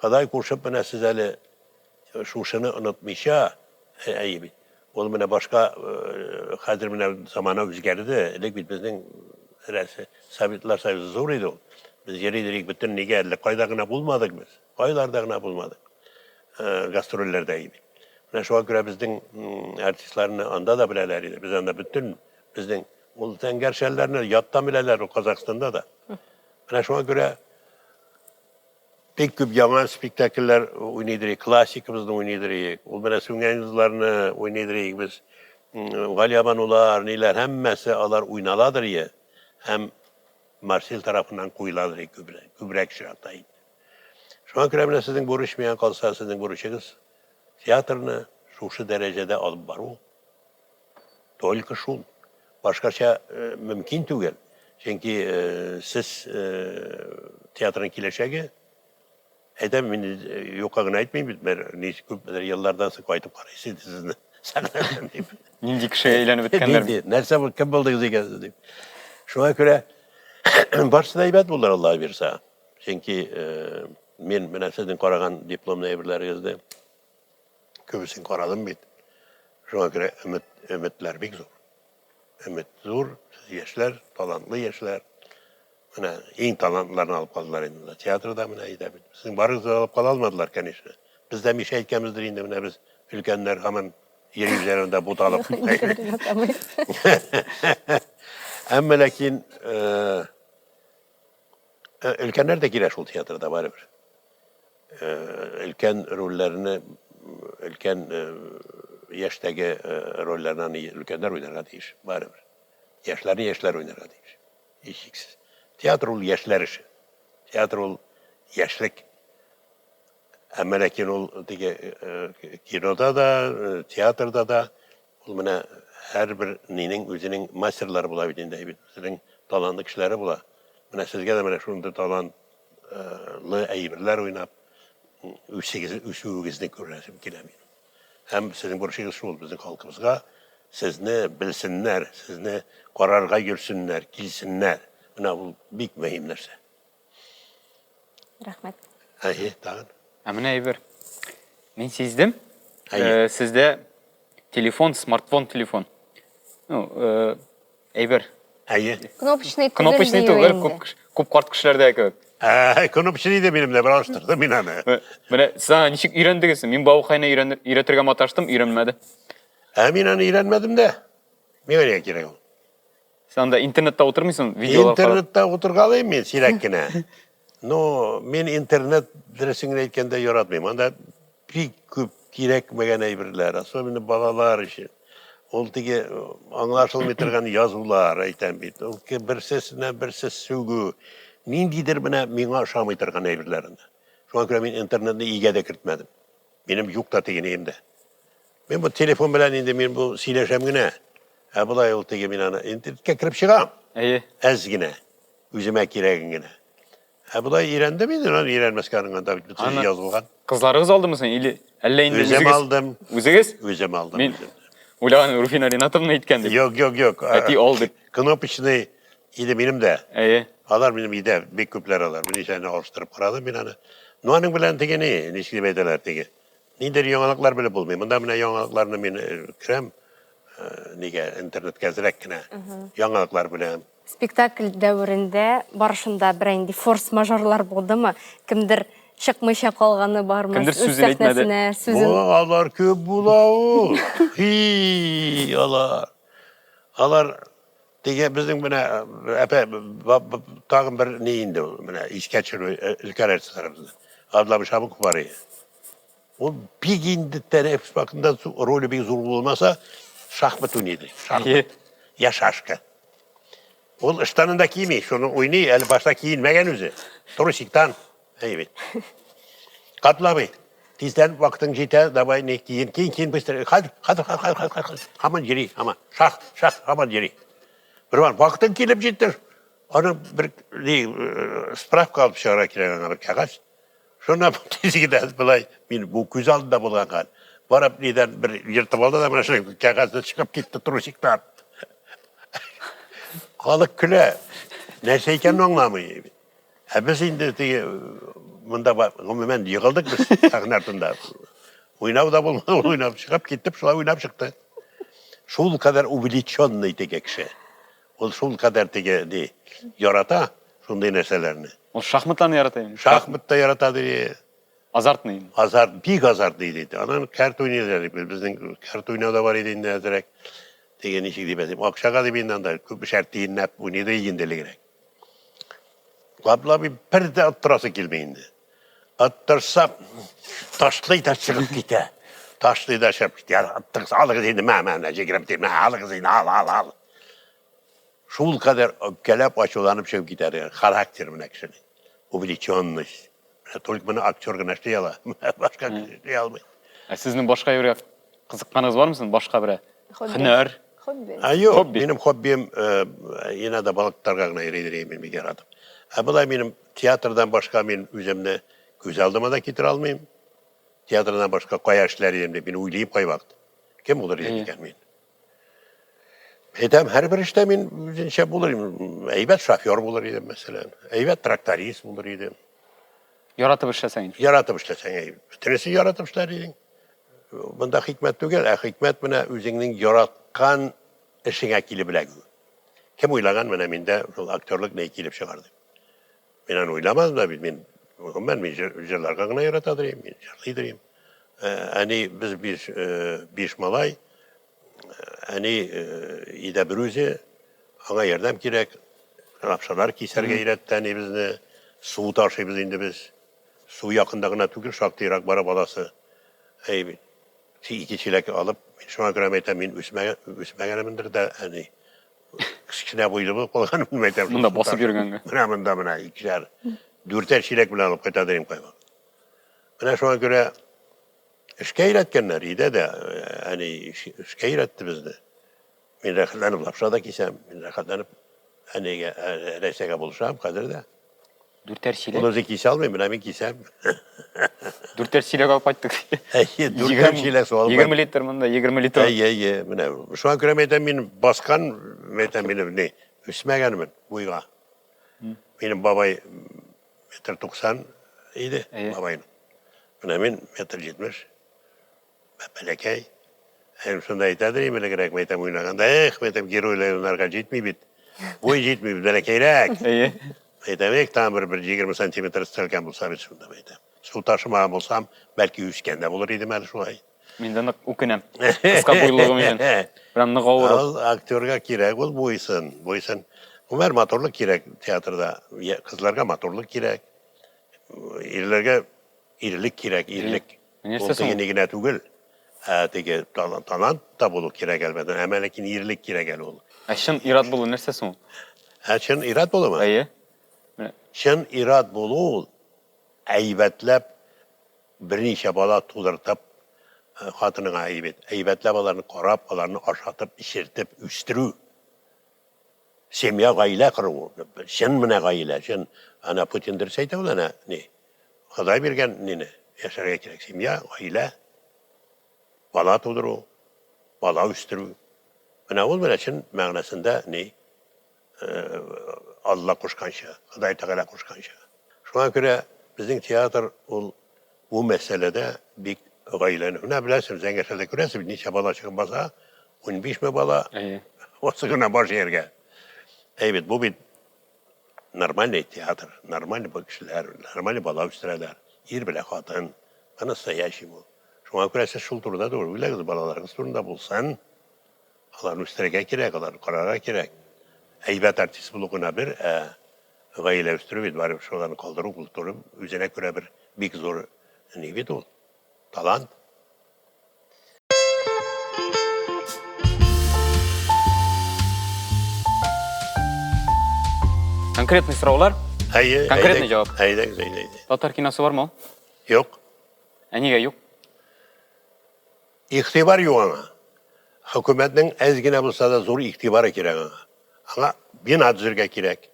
Ходай кушып, менә сез әле Шушыны онытмыйча, әйе бит. Ул менә башка, хәзер менә замана үзгәрде. Элек бит безнең рәсе, Советлар Союзы зур иде ул. Без йөри идек бөтен нигә, әллә кайда гына булмадык без. Кайларда гына булмадык. Гастрольләрдә әйе бит. Менә шуңа күрә безнең артистларны анда да беләләр иде. Без анда бөтен безнең ул зәңгәр шәлләрне яттан беләләр ул Казахстанда да. Менә шуңа күрә Бик күп яңа спектакльләр уйныйдыр идек, классикабызны уйныйдыр идек. Ул менә Сүнгән йолдызларны уйныйдыр идек без. Галиябанулар, ниләр, һәммәсе алар уйналадыр ие. Һәм Марсель тарафыннан куеладыр иде күбрәк, күбрәк очракта инде. Шуңа күрә менә сезнең бурыч миңа калса, сезнең бурычыгыз театрны шушы дәрәҗәдә алып бару. Только шул. Башкача мөмкин түгел. Чөнки сез театрның киләчәге. Әйтәм, мин юкка гына әйтмим бит, бер ничек күпмедер еллардан соң кайтып карыйсы инде сезне сәхнәдән дип. Нинди кешегә әйләнеп беткәннәр. Нинди, нәрсә бу, кем булдыгыз икән сез дип. Шуңа күрә барысы да әйбәт булыр, Алла бирса. Чөнки мин менә сезнең караган дипломный әйберләрегезне күбесен карадым бит. Шуңа күрә өмет, өметләр бик зур. Өмет зур, сез яшьләр, талантлы яшьләр. Менә иң талантлыларны алып калдылар инде монда. Театрда менә әйтә бит. Сезнең барыгызны да алып кала алмадылар, конечно. Без дә Миша әйткәнбездер инде, менә без өлкәннәр һаман йөрибез әле монда буталып. Әмма ләкин өлкәннәр дә кирәк шул театрда барыбер. Өлкән рольләрне, өлкән яшьтәге рольләрне аны өлкәннәр уйнарга тиеш, барыбер. Яшьләрне яшьләр уйнарга тиеш. Һичшиксез. Театр ул яшьләр эше. Театр ул яшьлек. Әмма ләкин ул теге кинода да, театрда да ул менә һәрбер нинең үзенең мастерлары була бит инде, бит үзенең талантлы кешеләре була. Менә сезгә дә менә шундый талантлы әйберләр уйнап, үсегез, үсүегезне күрәсем килә минем. Һәм сезнең бурычыгыз шул, безнең халкыбызга сезне белсеннәр, сезне карарга йөрсеннәр, килсеннәр. Менә ул бик мөһим нәрсә. Рәхмәт. Әйе, тагын. Ә менә әйбер. Мин сиздем. Әйе. Э, сездә телефон, смартфон телефон. Ну, э, әйбер. Әйе. Кнопочный түгел Кнопочный дию түгел, инде. күп күп карт кешеләрдә кебек. Ә, кнопочный иде минем дә, бер алыштырдым мин аны. Менә сез аны ничек өйрәндегез? Мин бабыкайны өйрәнер, өйрәтергә маташтым, өйрәнмәде. Ә мин аны өйрәнмәдем дә. Миңа нигә кирәк ул? Син анда интернетта утырмыйсың, видеолар карап. Интернетта утыргалыйм мин сирәк кенә. Но мин интернет дөресен генә әйткәндә яратмыйм. Анда бик күп кирәкмәгән әйберләр, особенно балалар өчен. Ул теге аңлашылмый торган язулар, әйтәм бит. Ул берсесенә берсе сүгү. Ниндидер менә миңа ошамый торган әйберләр анда. Шуңа күрә мин интернетны өйгә дә кертмәдем. Минем юк та теге нием дә. Мин бу телефон белән инде мин бу сөйләшәм генә. Ә болай ул теге мин аны интернетка кереп чыгам. Әйе. Әз генә. Үземә кирәген генә. Ә болай өйрәндем инде, аны өйрәнмәскә аның анда бит бөтен Аны язылган. Кызларыгыз алдымы соң или әллә инде Үзем үзегез? алдым. Үзегез? Үзем алдым. Мин үзем. уйлаган Руфина Ринатовна әйткән дип. Юк, юк, юк. Әти ал дип. Кнопочный иде минем дә. Әйе. Алар минем өйдә бик күпләр алар. Берничәне алыштырып карадым мин аны. Ну аның белән теге ни, ничек дип әйтәләр теге. Ниндидер яңалыклар белеп булмый. Монда менә яңалыкларны мин керәм, нигә интернетка әзрәк кенә яңалыклар беләм. Спектакль дәверендә барышында берәр нинди форс-мажорлар булдымы? Кемдер чыкмыйча калганы бармы? Кемдер Үз сүзен әйтмәде. сәхнәсенә сүзен. Бу алар күп була ул. Хи, алар. Алар теге безнең менә әпә тагын бер ни инде ул, менә искә төшерү өлкән артистларыбызны. Габдулла Шабуков бар иде. Ул бик инде тәнәфес вакытында роле бик зур булмаса, шахмат уйный иде. Шахмат. Я шашка. Ул ыштанын да кими, шуны уйный, әле башта киенмәгән үзе. Трусиктан. Әй бит. Катлабый. Тиздән вакытың җитә, давай не киен, киен, киен быстро. Хәзер, хәзер, хәзер, хәзер, хәзер. Һаман йөри, һаман. Шах, шах, һаман йөри. Бер вакытың килеп җитте. Аның бер ни, справка алып чыгарга кирәк аңа бер кәгазь. Шуннан тиз генә болай, мин бу күз алдында булган хәл. Барып нидән бер ертып алды да менә шул кәгазьне чыгып китте трусиктан. Халык көлә. Нәрсә икәнен аңламый. Ә без инде теге монда гомумән егылдык без сәхнә артында. Уйнау да булмады, ул уйнап чыгып китеп, шулай уйнап чыкты. Шул кадәр увлеченный теге кеше. Ул шул кадәр теге ни ярата шундый нәрсәләрне. Ул шахматларны ярата инде. Шахмат та ярата ди. Азартный инде. Азарт, бик азартный иде. Аннан кәрт уйныйлар дип, безнең кәрт уйнау да бар иде инде әзрәк. Теге ничек дип әйтим, акчага дип инде анда күпмешәр тиенләп уйный да инде элегрәк. Лап-лап бер дә оттырасы килми инде. Оттырса, ташлый да чыгып китә. Ташлый да чыгып китә. Оттырса, алыгыз инде, мә, мә, мә, 20 тиен, мә, алыгыз инде, ал, ал, ал. Шул кадәр үпкәләп, ачуланып чыгып китә. Характер менә кешенең. Увлеченность. Менә только моны актер гына эшли ала. Башка кеше эшли алмый. Ә сезнең башка әйбергә кызыкканыгыз бармы соң? Башка берәр һөнәр? Хобби. Ә юк, Хобби. минем хоббием янә дә балык тотарга гына йөри идем мин бик яратып. Ә болай минем театрдан башка мин үземне күз алдыма да китерә алмыйм. Театрдан башка кая эшләр идем дип мин уйлыйм кайвакыт. Кем булыр идем икән мин? Әйтәм, һәрбер эштә мин үзенчә булыр идем. Әйбәт шофер булыр идем, мәсәлән. Әйбәт тракторист булыр идем. Яратып эшләсәң инде. Яратып эшләсәң, әй, бөтенесен яратып эшләр идең. Монда хикмәт түгел, ә хикмәт менә үзеңнең яраткан эшеңә килеп эләгү. Кем уйлаган, менә миндә шул актерлык ни килеп чыгар дип. Мин аны уйламадым да бит, мин гомумән мин җырларга гына яратадыр идем, мин җырлыйдыр идем. Әни без биш, биш малай, әни өйдә берүзе, аңа ярдәм кирәк. Лапшалар кисәргә өйрәтте әни безне. Су ташыйбыз инде без. Су якында гына түгел, шактый ерак барып аласы. Әй бит. Ике чиләк алып, мин шуңа күрә әйтәм, мин үсмәгәнмендер дә, әни. Кечкенә буйлы булып калган, мин әйтәм. Монда басып йөргәнгә. Менә монда менә икешәр, дүртәр чиләк белән алып кайта дим кайвакыт. Менә шуңа күрә эшкә өйрәткәннәр, өйдә дә әни эшкә өйрәтте безне. Мин рәхәтләнеп лапша да кисәм, мин рәхәтләнеп әнигә, Рәйсәгә булышам хәзер дә. Дүртәр чиләк. Ул үзе кисә алмый, менә мин кисәм. Дүртәр чиләк алып кайттык. Әйе, дүртәр чиләк су алып 20 литр монда, 20 литр. Әйе, әйе, менә. Шуңа күрә мен әйтәм, мин баскан, мен әйтәм, минем ни, үсмәгәнмен буйга. Минем бабай метр 90 иде, бабайның. Менә мин метр 70. Бәләкәй. Әм шунда әйтәдер инде элегрәк, мен әйтәм, уйнаганда, эх, мен әйтәм, геройлар уйнарга җитми бит. Буй җитми, бәләкәйрәк. Әйе. Әйтәм, эх, тагын бер бер 20 сантиметр өстәлгән булса бит шунда, мен әйтәм. Су ташымаган булсам, бәлки үскән дә булыр идем әле шулай. Мин дә нык үкенәм. Кыска буйлылыгым өчен. Прям нык авыр. Ул актерга кирәк ул буйсын, буйсын. Гомер матурлык кирәк театрда. Кызларга матурлык кирәк. Ирләргә ирлек кирәк, ирлек. Нәрсә Ул теге ни генә түгел, ә теге талант та булу кирәк әлбәттә, әмма ләкин ирлек кирәк әле ул. Ә чын ир-ат булу нәрсә соң ул? Ә чын ир-ат булумы? Әйе. Чын ир-ат булу ул әйбәтләп берничә бала тудыртып, хатыныңа әйбәт, әйбәтләп аларны карап, аларны ашатып, эчертеп үстерү. Семья, гаилә кору, чын менә гаилә, чын. Ана Путин дөрес әйтә ул әнә, ни. Ходай биргән нине яшәргә кирәк. Семья, гаилә, бала тудыру, бала үстерү. Менә ул менә чын мәгънәсендә ни, Алла кушканча, Ходай Тәгалә кушканча. Шуңа күрә безнең театр ул бу мәсьәләдә бик гаиләне. Менә беләсең, Зәңгәршәдә күрәсез бит, ничә бала чыгып баса, унбишме бала, Әйе. Осы гына баш ияргә. Әй бит, бу бит нормальный театр, нормальный бу кешеләр, нормальный бала үстерәләр. Ир белән хатын, по-настоящему. Шуңа күрә сез шул турыда да уйлагыз, балаларыгыз турында булсын. Аларны үстерергә кирәк, аларны карарга кирәк. Әйбәт артист булу гына бер, ә гаилә үстерү бит, барыбер шуларны калдыру, ул туры үзенә күрә бер бик зур ни бит ул, талант. Конкретный сораулар? Әйе. Конкретный җавап. Әйдәгез, әйдә, әйдә. Татар киносы бармы ул? Юк. Ә нигә юк? Игътибар юк аңа. Хөкүмәтнең әз генә булса да зур игътибары кирәк аңа. Аңа бина төзергә кирәк.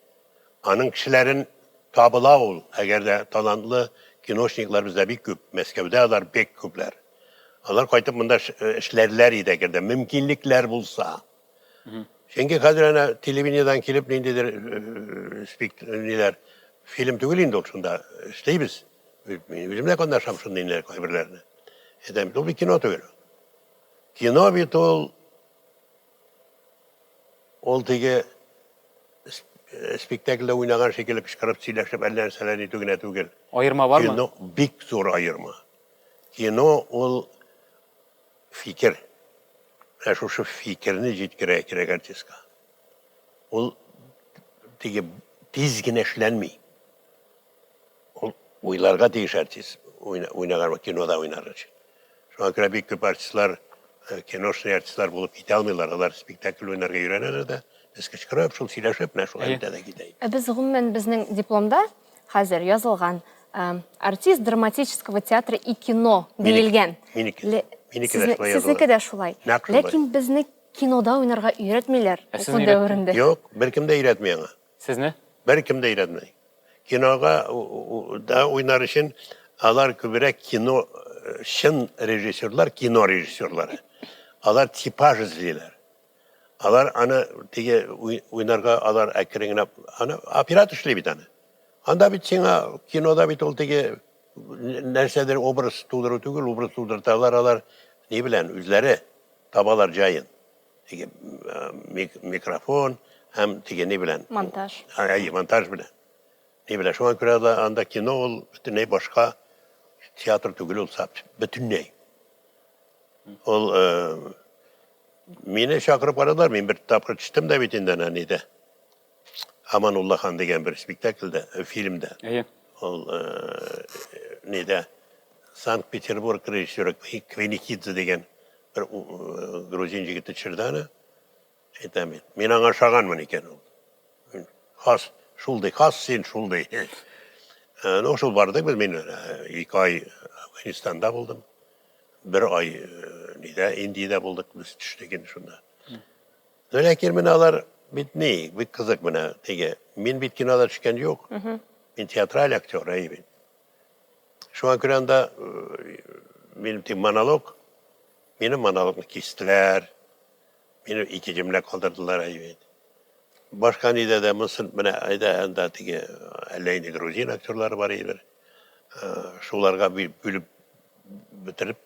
Аның кешеләрен табыла ул, әгәр дә талантлы киношниклар бездә бик күп, Мәскәүдә алар бик күпләр. Алар кайтып монда эшләрләр иде, әгәр дә мөмкинлекләр булса. Чөнки хәзер әнә телевидениедән килеп ниндидер ниләр, фильм түгел инде ул шунда эшлибез. Мин үзем дә катнашам шундый ниләр кайберләренә. Әйтәм, ул бит кино түгел. Кино бит ул ул теге спектакльдә уйнаган шикелле кычкырып сөйләшеп әллә нәрсәләр нитү генә түгел. Аерма бармы? Кино бик зур аерма. Кино ул фикер. Менә шушы фикерне җиткерә кирәк артистка. Ул теге тиз генә эшләнми. Ул уйларга тиеш артист, уйнаган кинода уйнар өчен. Шуңа күрә бик күп артистлар, э, киношный артистлар булып китә алмыйлар. Алар спектакль уйнарга өйрәнәләр дә, без кычкырып, шул сөйләшеп, менә шулай үтә дә китә. Ә без гомумән безнең дипломда хәзер язылган. Артист драматического театра и кино диелгән. Минеке. Минеке дә шулай языла. Сезнеке дә шулай. Нәкъ шулай. Ләкин безне кинода уйнарга өйрәтмиләр уку дәверендә. Юк, беркем дә өйрәтми аңа. Сезне? Беркем дә өйрәтми. Кинога да уйнар өчен алар күбрәк кино, чын режиссерлар, кино режиссерлары. Алар типаж эзлиләр. Алар аны теге уйнарга алар әкрен генә аны оператор эшли бит аны. Анда бит сиңа кинода бит ул теге нәрсәдер образ тудыру түгел, образ тудырталар алар ни белән үзләре табалар җаен. Теге микрофон һәм теге ни белән. Монтаж. Әйе, монтаж белән. Ни белән. Шуңа күрә дә анда кино ул бөтенләй башка театр түгел ул бөтенләй. Ул мине чакырып карадылар, мин бер тапкыр төштем дә бит инде әнә нидә. Аманулла хан дигән бер спектакльдә, фильмда. Әйе. Ул нидә Санкт-Петербург режиссеры Квиникидзе дигән бер грузин егете төшерде аны. Әйтәм бит, мин аңа ошаганмын икән ул. Хас, шул ди, хас син шул ди. Ну, шул бардык без, мин 2 ай Афганистанда булдым. Бер ай нидә, Индиядә булдык, без төштек инде шунда. Ну, ләкин менә алар бит ни, бик кызык менә теге. Мин бит кинода төшкән юк. Мин театраль актер, әйе бит. Шуңа күрә анда минем тик монолог, минем монологны кистеләр. Минем ике җөмлә калдырдылар, әйе бит. Башка нидә дә монысын менә әйдә анда теге әллә инде грузин актерлары бар иде бер. Шуларга бүлеп бетереп,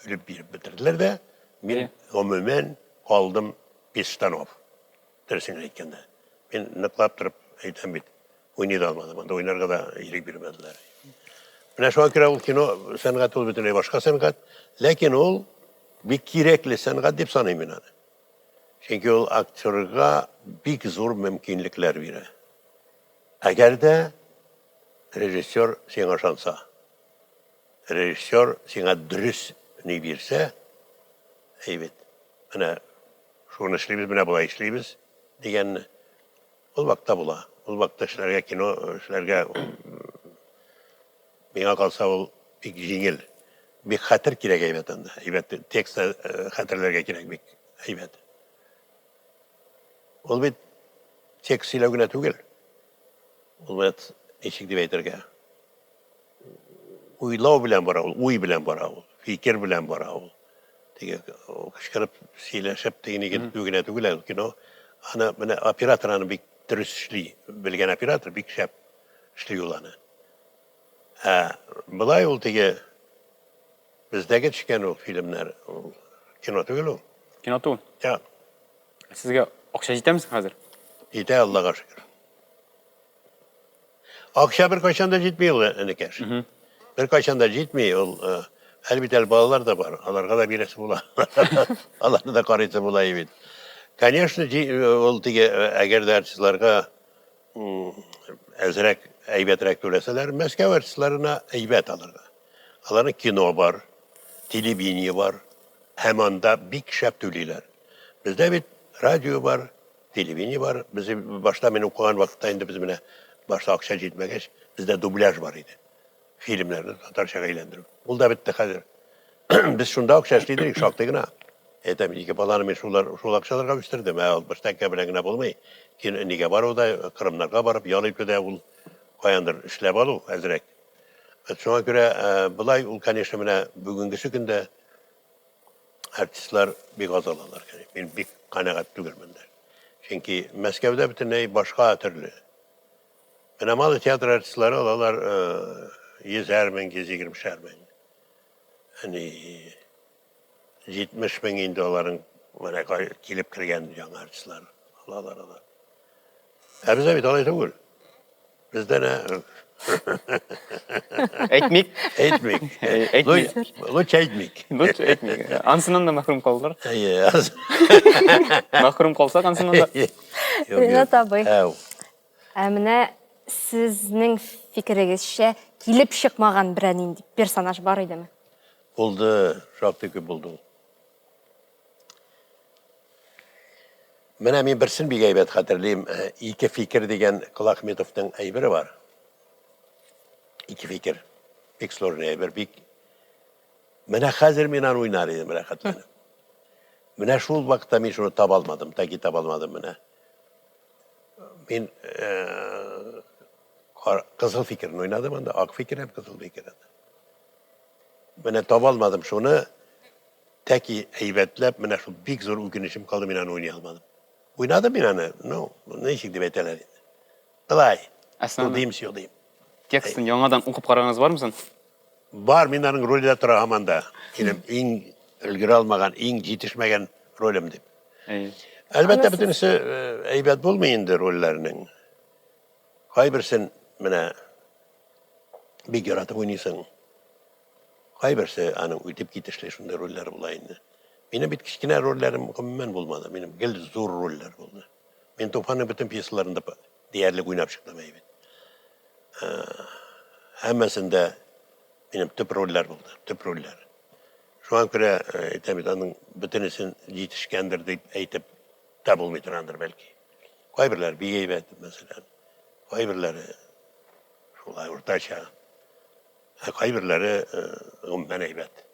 бүлеп биреп бетерделәр дә, мин гомумән калдым без штанов. Дөресен әйткәндә. Мин ныклап торып әйтәм бит, уйный да алмадым. Анда уйнарга да ирек бирмәделәр. Менә шуңа күрә ул кино сәнгате ул бөтенләй башка сәнгать, ләкин ул бик кирәкле сәнгать дип саныйм мин аны. Чөнки ул актерга бик зур мөмкинлекләр бирә. Әгәр дә режиссер сиңа ышанса, режиссер сиңа дөрес ни бирсә, әйбәт, менә шуны эшлибез, менә болай эшлибез дигәнне, ул вакытта була. Ул вакытта эшләргә кино эшләргә миңа калса ул бик җиңел. Бик хәтер кирәк әйбәт анда. Әйбәт текстны хәтерләргә кирәк бик әйбәт. Ул бит текст сөйләү генә түгел. Ул бит ничек дип әйтергә? Уйлау белән бара ул, уй белән бара ул, фикер белән бара ул. Теге кычкырып сөйләшеп теге генә түгел, ә кино. Аны менә оператор аны бик дөрес эшли, белгән оператор бик шәп эшли ул аны. Ә болай ул теге бездәге төшкән ул фильмнар, ул кино түгел ул. Кино түгел. Я. Сезгә акча җитәме соң хәзер? Җитә, Аллага шөкер. Акча беркайчан да җитми ул, энекәш. Беркайчан да җитми ул. Әле бит әле балалар да бар, аларга да бирәсе була. Аларны да карыйсы була бит. Конечно, ул теге, әгәр дә артистларга әзрәк, әйбәтрәк түләсәләр, Мәскәү артистларына әйбәт аларга. Аларның кино бар, телевидение бар, һәм анда бик шәп түлиләр. Бездә бит радио бар, телевидение бар. Без башта мин укыган вакытта инде без менә башта акча җитмәгәч, бездә дубляж бар иде. Фильмнарны татарчага әйләндерү. Ул да бетте хәзер. Без шунда акча эшли идек, шактый гына. Әйтәм, ике баланы мин шулар, шул акчаларга үстердем. Ә 60 тәңкә белән генә булмый. Кин, нигә бару да, Кырымнарга барып ял итү дә ул каяндыр эшләп алу әзрәк. Шуңа күрә болай ул, конечно, менә бүгенгесе көндә артистлар бик аз алалар. Мин бик канәгать түгелмен дә. Чөнки Мәскәүдә бөтенләй башка төрле. Менә Малый театр артистлары алалар 100 мең, 120 мең. Әни 70 мең инде аларның менә килеп кергән яңа артистлар алалар алар. Ә бездә бит алай түгел. Бездә нә Әйтмик. Әйтмик. Әйтмик. Лучше әйтмик. Лучше әйтмик. Ансынан да мәхрүм калдылар. Әйе. Мәхрүм калсак ансынан да. Ринат абый. Ә менә сезнең фикерегезчә килеп чыкмаган берәр нинди персонаж бар идеме? Булды, шактый күп булды ул. Менә мин берсен бик әйбәт хәтерлим. Ике фикер дигән Колахметовның әйбере бар. Ике фикер. Бик сложный әйбер, бик. Менә хәзер мин аны уйнар идем рәхәтләнеп. Менә шул вакытта мин шуны таба алмадым, таки таба алмадым менә. Мин э, кызыл фикерне уйнадым анда, ак фикер һәм кызыл фикер. Менә таба алмадым шуны. Тәки әйбәтләп, менә шул бик зур үкенечем калды, мин аны уйный алмадым. Уйнадым мин аны, ну, ничек дип әйтәләр инде. Былай. Тудым, сюдым. Текстын яңадан укып караганыгыз бармы соң? Бар, мин аның ролендә тора һаман да. Минем иң өлгерә алмаган, иң җитешмәгән ролем дип. Әйе. Әлбәттә, бөтенесе әйбәт булмый инде рольләрнең. Кайберсен менә бик яратып уйныйсың. Кайберсе аның үтеп китешле шундый рольләр була инде. Минем бит кечкенә рольләрем гомумән булмады. Минем гел зур рольләр булды. Мин Туфанның бөтен пьесаларын да диярлек уйнап чыктым әйбәт. Һәммәсендә минем төп рольләр булды, төп рольләр. Шуңа күрә әйтәм бит, аның бөтенесен җитешкәндер дип әйтеп тә булмый торгандыр бәлки. Кайберләре бик әйбәт, мәсәлән. Кайберләре шулай уртача. Ә кайберләре гомумән әйбәт.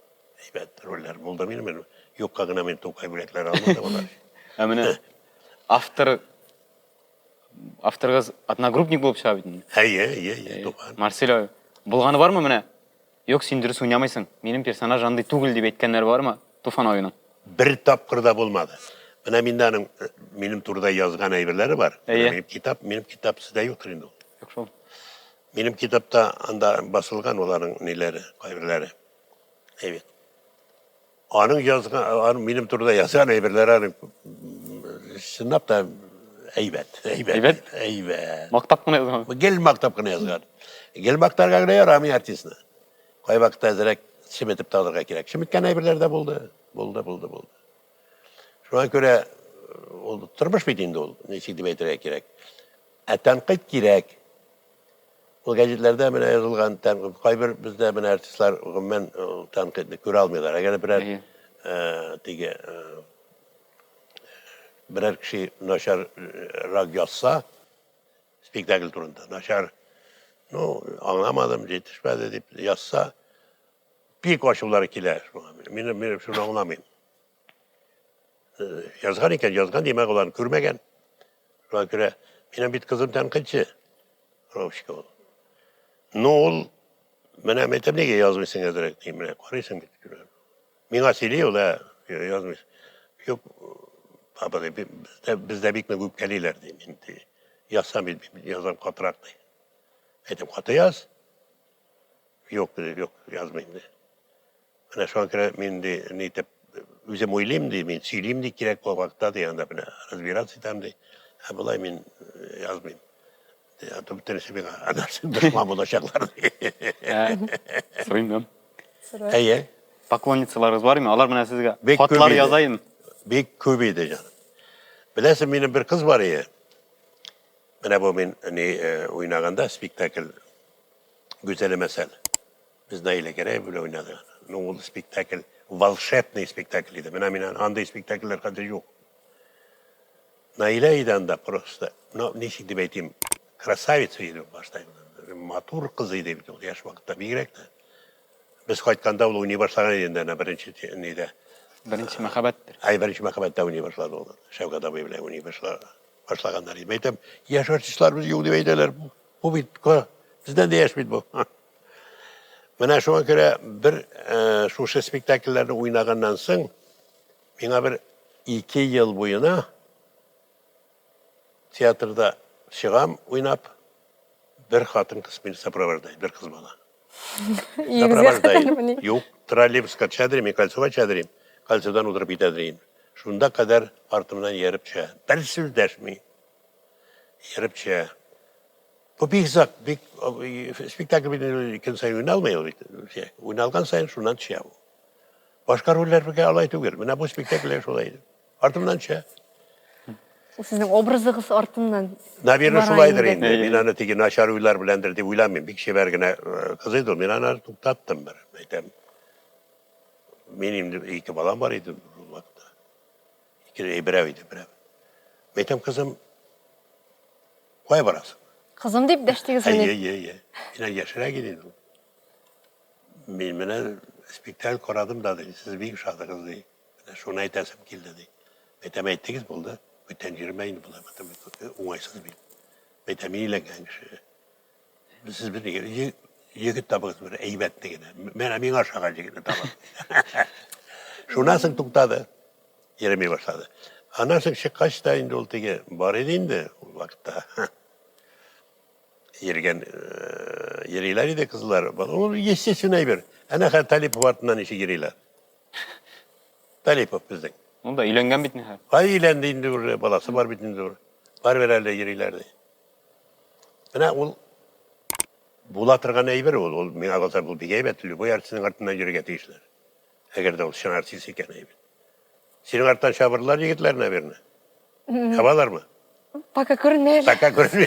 Әйбәт рольләр булды минем. Мин юкка гына мин Тукай бүләкләре алмадым алар. Ә менә автор авторыгыз одногруппник булып чыга бит инде. Әйе, әйе, әйе, Туфан. Марсель абый, булганы бармы менә? Юк, син дөрес уйнамыйсың. Минем персонаж андый түгел дип әйткәннәр бармы Туфан абыйның? Бер тапкыр да булмады. Менә миндә аның минем турыда язган әйберләре бар. Әйе. Минем китап, минем китап сездә юктыр инде ул. Юк шул. Минем китапта анда басылган ул аның ниләре, кайберләре. Әйбәт. Аның язган, аның минем турыда язган әйберләре аның чынлап та әйбәт, әйбәт. Әйбәт? Әйбәт. Мактап кына язган. Гел мактап кына язган. Гел мактарга гына ярамый артистны. Кайвакытта әзрәк чеметеп тә алырга кирәк. Чеметкән әйберләр дә булды. Булды, булды, булды. Шуңа күрә ул тормыш бит инде ул, ничек дип әйтергә кирәк. Ә тәнкыйть кирәк. Ул гәҗитләрдә менә язылган тәнкыйть, кайбер бездә менә артистлар гомумән тәнкыйтьне күрә алмыйлар. Әгәр берәр теге берәр кеше начаррак язса, спектакль турында начар, ну, аңламадым, җитешмәде дип язса, бик ачулары килә шуңа. Мин, мин шуны аңламыйм. Язган икән, язган, димәк, аларны күрмәгән. Шуңа күрә минем бит кызым тәнкыйтьче. Ровчика ул. Ну, ул менә әйтәм, нигә язмыйсың әзрәк, дим, менә карыйсың бит. Миңа сөйли ул, ә, язмыйсың. Юк, папа, ди, бездә, бездә бик нык үпкәлиләр, ди, мин, ди. Язсам бит, язам катырак, ди. Әйтәм, каты яз. Юк, ди, юк, язмыйм, ди. Менә шуңа күрә мин ди, ни итеп, үзем уйлыйм ди, мин сөйлим ди, кирәк булган вакытта ди, анда менә разбираться итәм ди. Ә болай мин язмыйм. А то бөтенесе миңа анасы дошман булачаклар ди. Сорыйм да. Әйе. Поклонницаларыгыз бар име? Алар менә сезгә хатлар яза име? Бик күп иде, җаным. Беләсең, минем бер кыз бар иде. Менә бу мин ни уйнаганда спектакль Гүзәле мәсәл. Без Наилә Гәрәева белән уйнадык аны. Ну, ул спектакль, волшебный спектакль иде. Менә мин андый спектакльләр хәзер юк. Наилә иде анда просто, ну, ничек дип әйтим, красавица иде башта. Матур кыз иде бит ул яшь вакытта бигрәк тә. Без кайтканда ул уйный башлаган иде инде әнә беренче нидә. Беренче мәхәббәттер. Әй, беренче мәхәббәттә уйный башлады ул. Шәүкәт абый белән уйный башлаганнар иде. Әйтәм, яшь артистларыбыз юк дип әйтәләр. Бу бит бездән дә яшь бит бу. Менә шуңа күрә бер шушы спектакльләрне уйнаганнан соң миңа бер 2 ел буена театрда чыгам уйнап, бер хатын-кыз мине сопровождает, бер кыз бала. Сопровождает. Юк, троллейбуска төшәдер, мин кольцога төшәдер, кольцодан утырып китәдер. Шунда кадәр артымнан ияреп төшә. Бер сүз дәшми. Ияреп төшә. Бу бик озак, бик спектакль бит инде көн саен уйналмый ул бит. Уйналган саен шуннан төшә ул. Башка рольләргә алай түгел. Менә бу спектакльдә шулай иде. Артымнан төшә. Ул сезнең образыгыз артыннан. Наверное, шулайдыр инде. Мин аны теге начар уйлар беләндер дип уйламыйм. Бик чибәр генә кыз иде ул. Мин аны туктаттым бер. Әйтәм. Мин инде ике балам бар иде ул вакытта. Ике, берәү иде, берәү. Әйтәм, кызым, Кая барасың? Кызым дип дәштегезмени? Әйе, әйе, әйе. Миннән яшьрәк иде инде ул. Мин менә спектакль карадым да, ди, сез бик ошадыгыз, ди. Менә шуны әйтәсем килде, ди. Әйтәм, әйттегез, булды. Бүтән йөрмә инде болай, потом уңайсыз бит. Әйтәм, мин өйләнгән кеше. Сез бер егет табыгыз бер әйбәтне генә. Менә миңа ошаган егетне табыгыз. Шуннан соң туктады. Йөреми башлады. Аннан соң чыккач та инде ул теге бар иде инде ул вакытта. Йөргән йөриләр иде кызлар. Ул естественный әйбер. Әнә хәзер Талипов артыннан ничек йөриләр. Талипов безнең. Ул да өйләнгән бит инде. Кай өйләнде инде уже, баласы бар бит инде уже. Барыбер әле йөриләр ди. Менә ул була торган әйбер ул. Ул миңа калса бу бик әйбәт, любой артистның артыннан йөрергә тиешләр. Әгәр дә ул чын артист икән әйбәт. Синең арттан чабырлар егетләр, наверное. Чабалармы? Пока күренми әле. Пока күренми.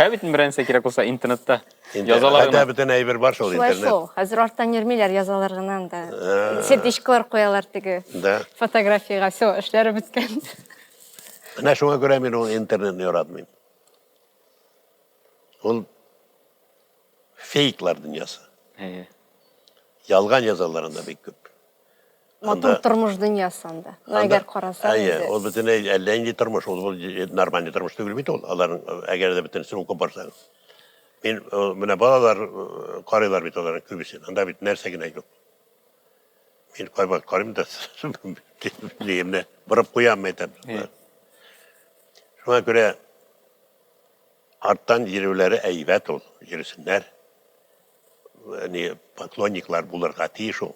Һә бит берәрсе кирәк булса интернетта язалар гына. Хәтта бөтен әйбер бар шул интернет. Шулай шул. Хәзер арттан йөрмиләр, язалар гына анда. Сердечкалар куялар теге. Да. Фотографиягә, все, эшләре беткән. Менә шуңа күрә мин ул интернетны яратмыйм. Ул фейклар дөньясы. Әйе. Ялган язалар анда бик күп. Матур тормыш дөньясы анда. Ну, әгәр карасаң. Әйе, ул бөтенләй әллә нинди тормыш, ул ул нормальный тормыш түгел бит ул. Аларның әгәр дә бөтенесен укып барсаң. Мин менә балалар карыйлар бит аларның күбесен. Анда бит нәрсә генә юк. Мин кайвакыт карыйм да, ниемне борып куям, әйтәм. Шуңа күрә арттан йөрүләре әйбәт ул, йөресеннәр. Ни, поклонниклар булырга тиеш ул.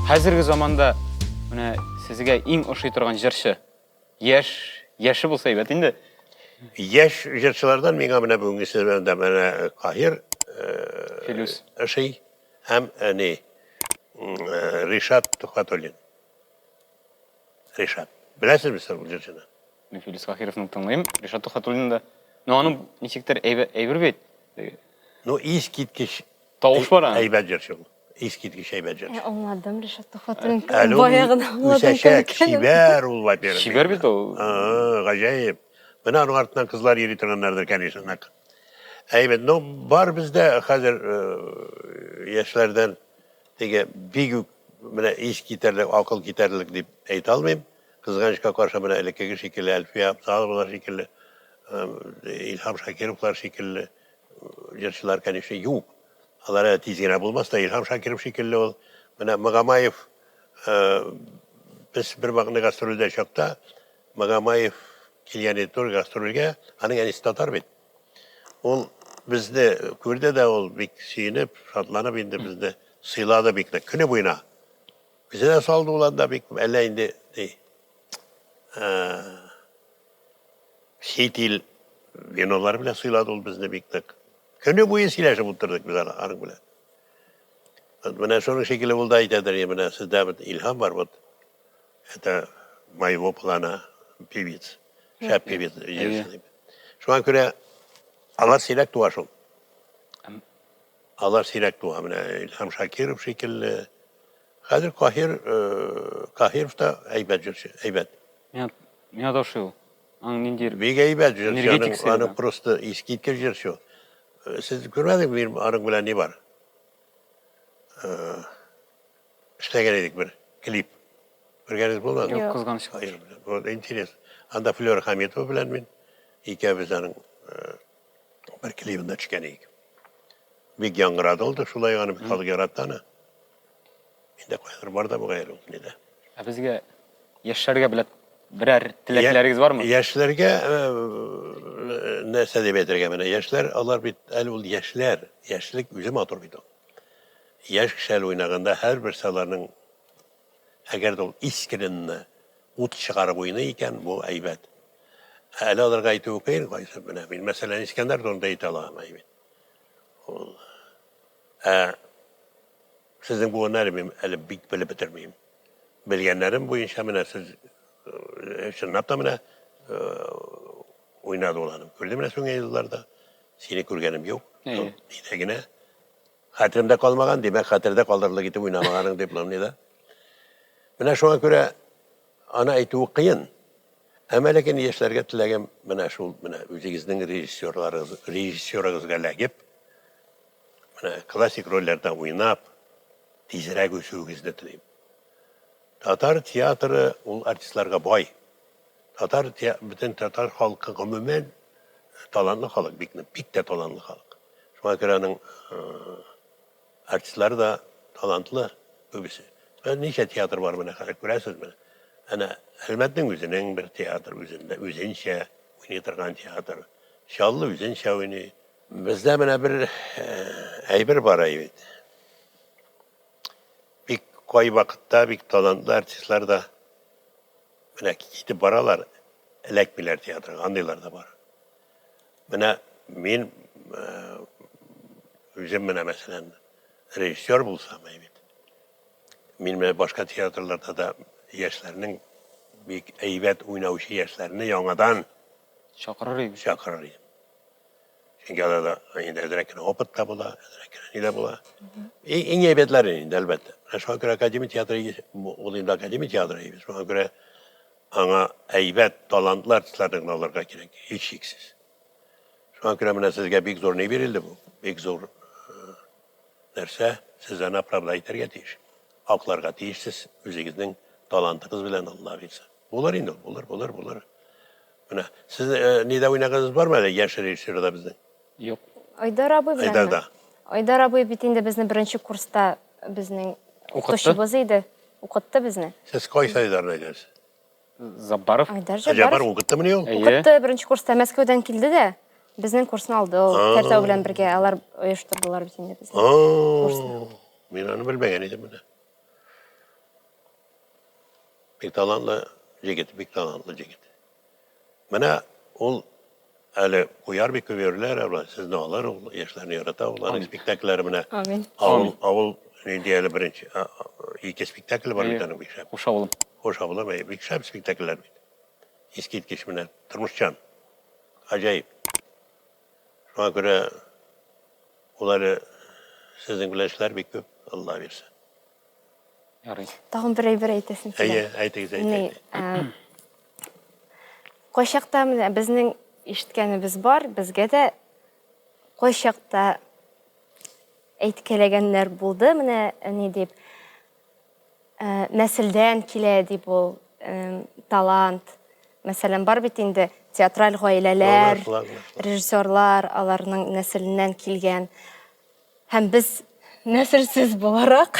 Хәзерге заманда менә сезгә иң ошый торган җырчы? Яшь, яше булса әйбәт инде. Яшь җырчылардан миңа менә бүгенгесе дә менә Каһир Филүс ошый һәм ни Ришат Тухватуллин. Ришат. Беләсезме сез ул җырчыны? Мин Филүс Каһировны тыңлыйм, Ришат Тухватуллин да. Но аның ничектер әйбер бит. Ну, искиткеч тавыш бар аның. Әйбәт җырчы ул. Искиткеч әйбәт җырчы. Ә, аңладым, Ришат Тухватуллин. Бая гына аңладым. Үсәчәк, чибәр ул, во-первых. Чибәр бит ул. Гаҗәеп. Менә аның артыннан кызлар йөри торганнардыр, конечно, нык. Әйбәт. Ну, бар бездә хәзер яшьләрдән теге бик үк менә ис китәрлек, акыл китәрлек дип әйтә алмыйм. Кызганычка каршы, менә элеккеге шикелле Әлфия Абзаловалар шикелле, Илһам Шакировлар шикелле җырчылар, конечно, юк. Алар әле тиз генә булмас та, Илһам Шакиров шикелле ул. Менә Магомаев, без бер вакытны гастрольдә чакта, Магомаев килгән иде тоже гастрольгә, аның әнисе татар бит. Ул безне күрде дә, ул бик сөенеп, шатланып инде безне сыйлады бик нык, көне буена. Үзе дә салды ул анда бик күп, әллә инде ни, чит ил винолары белән сыйлады ул безне бик нык. Көне буе сөйләшеп утырдык без аның белән. Вот менә шуның шикелле ул да әйтәдер, менә сездә бит илһам бар, вот это моего плана певиц, шәп певиц, җырчы дип. Шуңа күрә алар сирәк туа шул. Алар сирәк туа. Менә Илһам Шакиров шикелле. Хәзер Каһир, Каһиров та әйбәт җырчы, әйбәт. Миңа, миңа да ошый ул. Аның ниндидер Бик әйбәт җырчы, аның, аның просто искиткеч җырчы ул. Сез күрмәдегезме, минем аның белән ни бар? Эшләгән идек бер клип. Күргәнегез булмадымы? Юк, кызганычка. Каһир белән. Вот интересно. Анда Флера Хамитова белән мин икәүбез аның бер клибында төшкән идек. Бик яңгырады ул да шулай аны бик халык яратты аны. Инде кайдыр бар да бугай әле ул нидә. Ә безгә яшьләргә беләт берәр теләкләрегез бармы? Яшьләргә нәрсә дип әйтергә менә яшьләр алар бит әле ул яшьләр, яшьлек үзе матур бит ул. Яшь кеше әле уйнаганда һәрберсе аларның әгәр дә ул искренне ут чыгарып уйный икән, бу әйбәт. Ә әле аларга әйтүе кыен, кайсы менә мин мәсәлән Искәндәр турында әйтә алам әйбәт. Ул ә сезнең буынны әле мин әле бик белеп бетермим. Белгәннәрем буенча менә сез чынлап та менә уйнады ул аны. Күрдем менә соңгы елларда. Сине күргәнем юк. Нидә генә. Хәтеремдә калмаган, димәк, хәтердә калдырырлык итеп уйнамаганың дипломный да. Менә шуңа күрә аны әйтүе кыен. Әмма ләкин яшьләргә теләгем менә шул, менә үзегезнең режиссерларыгыз, режиссерыгызга эләгеп, менә классик рольләрдә уйнап, тизрәк үсүегезне телим. Татар театры ул артистларга бай. Татар бөтен татар халкы гомумән талантлы халык, бик бик тә талантлы халык. Шуңа күрә аның артистлары да талантлы күбесе. Ничә театр бар менә хәзер күрәсезме? Әнә Әлмәтнең үзенең бер театр, үзендә үзенчә уйный торган театр. Чаллы үзенчә уйный. Бездә менә бер әйбер бар бит. Бик кайвакытта бик талантлы артистлар да менә китеп баралар, эләкмиләр театрга, андыйлар да бар. Менә мин үзем менә мәсәлән режиссер булсам бит. Мин менә башка театрларда да яшьләрнең бик әйбәт уйнаучы яшьләрне яңадан чакырыр идем. Чакырыр идем. Чөнки аларда инде әзрәк кенә опыт та була, әзрәк кенә ни дә була. Иң әйбәтләре инде, әлбәттә. Менә шуңа күрә академия театры, ул инде академия театры, шуңа күрә аңа әйбәт, талантлы артистларны гына алырга кирәк, һичшиксез. Шуңа күрә менә сезгә бик зур ни бирелде бу, бик зур нәрсә, сез аны оправдать итәргә тиеш. Акларга тиешсез үзегезнең талантыгыз белән, Алла бирсә. Булыр инде ул, булыр, булыр, булыр. Менә сез э, нидә уйнаганыгыз бармы әле яшь режиссерда безнең? Юк. Айдар абый беләнме? Айдарда. Айдар абый бит инде безне беренче курста безнең укытучыбыз иде. Укытты безне. Сез кайсы Айдарны әйтәсез? Заббаров. Айдар Җаббаров Җаббаров. укыттымыни ул? Әйе. Укытты беренче курста Мәскәүдән килде дә, безнең курсны алды ул. Тәртәү белән бергә алар оештырдылар бит инде безне. А, Мин аны белмәгән идем менә. Бик талантлы җегет, бик талантлы җегет. Менә ул әле куяр бик күп йөриләр, алар сезне алыр, ул яшьләрне ярата, ул аның спектакльләре менә. Амин. Авыл, авыл нинди әле беренче, ике спектакль бар бит аның бик шәп. Хуш авылым. Хуш авылым, әйе, бик шәп спектакльләр бит. Искиткеч менә, тормышчан. Гаҗәеп. Шуңа күрә ул әле сезнең белән эшләр бик күп, Алла бирсә. Ярый. Тагын бер әйбер әйтәсем килә. Әйе, әйтегез, әйт, әйт. Кайчакта менә безнең ишеткәнебез бар, безгә дә кайчакта әйткәләгәннәр булды, менә ни дип, нәселдән килә дип ул талант. Мәсәлән, бар бит инде театраль гаиләләр, режиссерлар, аларның нәселеннән килгән. Һәм без нәселсез буларак.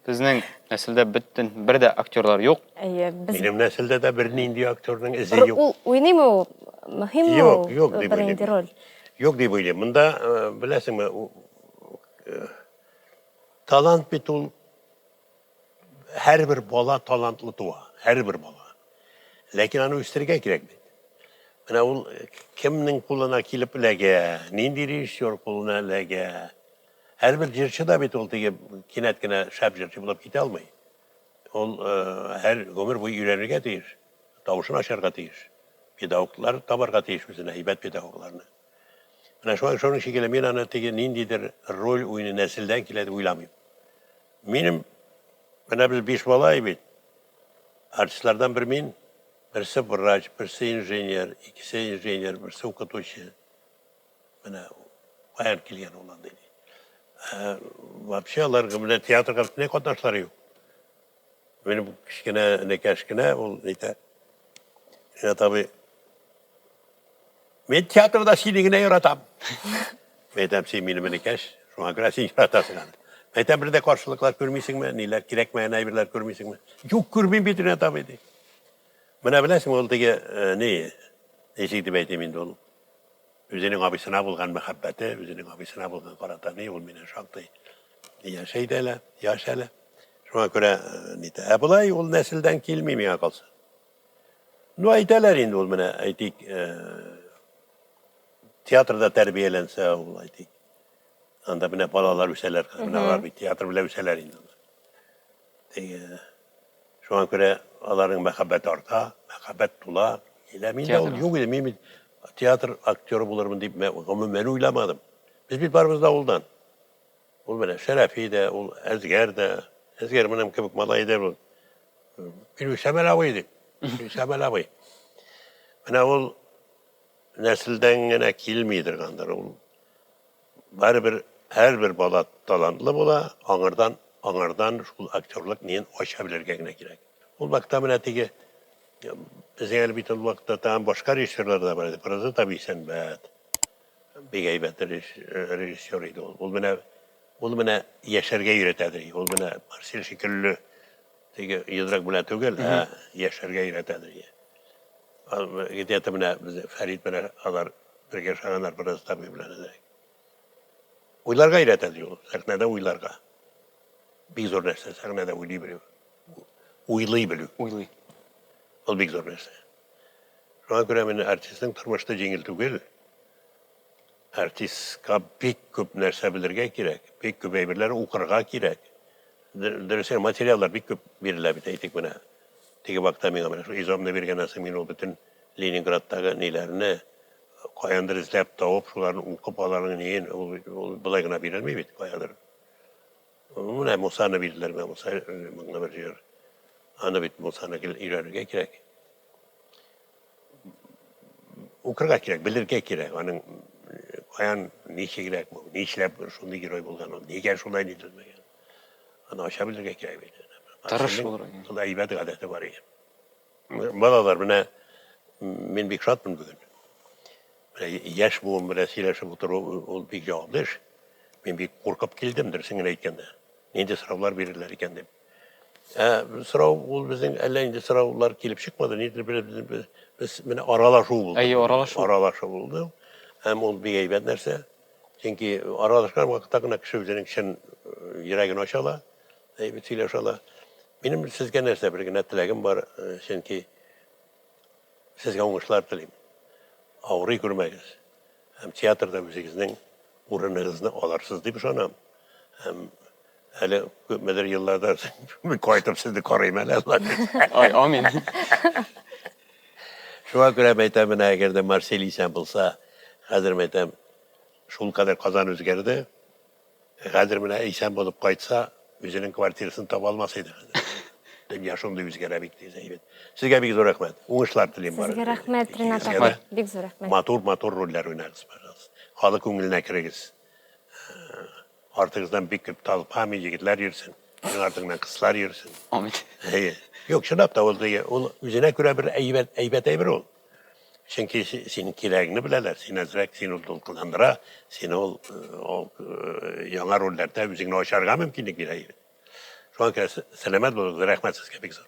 Безнең нәселдә бөтен бер дә актерлар юк. Әйе, без Минем нәселдә дә бернинди актерның эзе Р- юк. Ул уйныймы ул? Мөһимме Юк, ул? юк дип Бернинди уйлыйм. роль. Юк дип уйлыйм. Монда, э, беләсеңме, у- э, талант бит ул һәрбер бала талантлы туа, һәрбер бала. Ләкин аны үстерергә кирәк бит. Менә ул кемнең кулына килеп эләгә, нинди режиссер кулына эләгә. Һәрбер җырчы да бит ул теге кинәт кенә шәп җырчы булып китә алмый. Ул һәр гомер буе өйрәнергә тиеш, тавышын ачарга тиеш, педагоглар табарга тиеш үзенә, әйбәт педагогларны. Менә шулай шуның шикелле мин аны теге ниндидер роль уйный нәселдән килә дип уйламыйм. Минем менә без биш бала бит. Артистлардан бер мин, берсе врач, берсе инженер, икесе инженер, берсе укытучы. Менә каян килгән ул андый. Ә, вообще алар менә театрга бөтенләй катнашлары юк. Минем кечкенә энекәш кенә ул әйтә. Ринат абый, мин театрда сине генә яратам. Мин әйтәм, син минем энекәш, шуңа күрә син яратасың аны. Мин әйтәм, бер дә каршылыклар күрмисеңме, ниләр кирәкмәгән әйберләр күрмисеңме? Юк, күрмим бит, Ринат абый, ди. Менә беләсеңме, ул теге, э, ни, ничек дип әйтим инде ул, Үзенең абыйсына булган мәхәббәте, үзенең абыйсына булган карата ни, ул миннән шактый яшь иде әле, яшь әле. Шуңа күрә нитә. Ә болай ул нәселдән килми миңа калса. Ну, әйтәләр инде ул менә, әйтик, театрда тәрбияләнсә ул, әйтик. Анда менә балалар үсәләр, менә алар бит театр белән үсәләр инде. Теге Шуңа күрә аларның мәхәббәте арта, мәхәббәт тула. Килә. Миндә ул юк иде. Мин бит театр актеры булырмын дип гомумән уйламадым. Без бит барыбыз да авылдан. Ул менә Шәрәфи дә, ул Әзгәр дә. Әзгәр менә кебек малай иде ул. Мин үсәм әле, абый, дип. Мин үсәм әле, абый. Менә ул нәселдән генә килми торгандыр. Ул барыбер һәрбер бала талантлы була, аңардан аңардан шул актерлык ниен ача белергә генә кирәк. Ул вакытта менә теге безнең әле бит ул вакытта тагын башка режиссерлар да бар иде. Празат абый Исәнбәт бик әйбәт режиссер иде ул. Ул менә ул менә яшәргә өйрәтәдер. Ул менә Марсель шикелле теге йодрык белән түгел, ә яшәргә өйрәтәдер. Где-то менә без Фәрит белән алар бергә эшләгәннәр Празат абый белән әзрәк. Уйларга өйрәтәдер ул, сәхнәдә уйларга. Бик зур нәрсә, сәхнәдә уйлый белү. Уйлый белү. Уйлый. Ул бик зур нәрсә. Шуңа күрә менә артистның тормышта җиңел түгел. Артистка бик күп нәрсә белергә кирәк, бик күп әйберләр укырга кирәк. Дөресен материаллар бик күп бирелә бит, әйтик менә. Теге вакытта миңа менә шул изомны биргәннән соң мин ул бөтен Ленинградтагы ниләрне каяндыр эзләп табып, шуларны укып, аларның ниен, ул, ул болай гына бирелми бит, каядыр. Менә Мусаны бирделәр миңа, Муса моңлы бер җыр. Аны бит Мусаны гел өйрәнергә кирәк. Укырга кирәк, белергә кирәк. Аның каян ничегрәк бу, нишләп шундый герой булган ул, нигә шулай нителмәгән. Аны ача белергә кирәк бит. Тырыш булырга. Шул әйбәт гадәте бар икән. Балалар, менә мин бик шатмын бүген. Менә яшь буын белән сөйләшеп утыру ул бик җаваплы эш. Мин бик куркып килдем, дөресен генә әйткәндә. Нинди сораулар бирерләр икән дип. Ә сорау ул безнең әллә нинди сораулар килеп чыкмады, нидер бер без, без менә аралашу булды. Әйе, аралашу. Аралашу булды. Һәм ул бик әйбәт нәрсә. Чөнки аралашкан вакытта гына кеше үзенең чын йөрәген ача ала, әйбәт сөйләшә ала. Минем сезгә нәрсә бер генә теләгем бар, чөнки сезгә уңышлар телим. Авырый күрмәгез. Һәм театрда үзегезнең урыныгызны алырсыз дип ышанам. Һәм әле күпмедер еллардан мин кайтып сезне карыйм әле, Алла бирсә. Ай, амин. Шуңа күрә әйтәм, менә әгәр дә Марсель исән булса, хәзер әйтәм, шулкадәр Казан үзгәрде. Хәзер менә исән булып кайтса, үзенең квартирасын таба алмас иде хәзер. Дөнья шундый үзгәрә бик тиз, әйбәт. Сезгә бик зур рәхмәт. Уңышлар телим Сезгә рәхмәт, Ринат апа. Бик зур рәхмәт. Матур-матур рольләр уйнагыз, пожалуйста. Халык күңеленә керегез. Артыгыздан бик күп толпами егетләр йөрсен. Синең артыңнан кызлар йөрсен. Амин. Әйе. Юк, чынлап та ул теге, ул үзенә күрә бер әйбәт, әйбәт әйбер ул. Чөнки синең кирәгеңне беләләр, син әзрәк, син ул дулкынландыра, син ул, ул яңа рольләрдә үзеңне ачарга мөмкинлек бирә. Шуңа күрә сәламәт булыгыз, рәхмәт сезгә бик зур.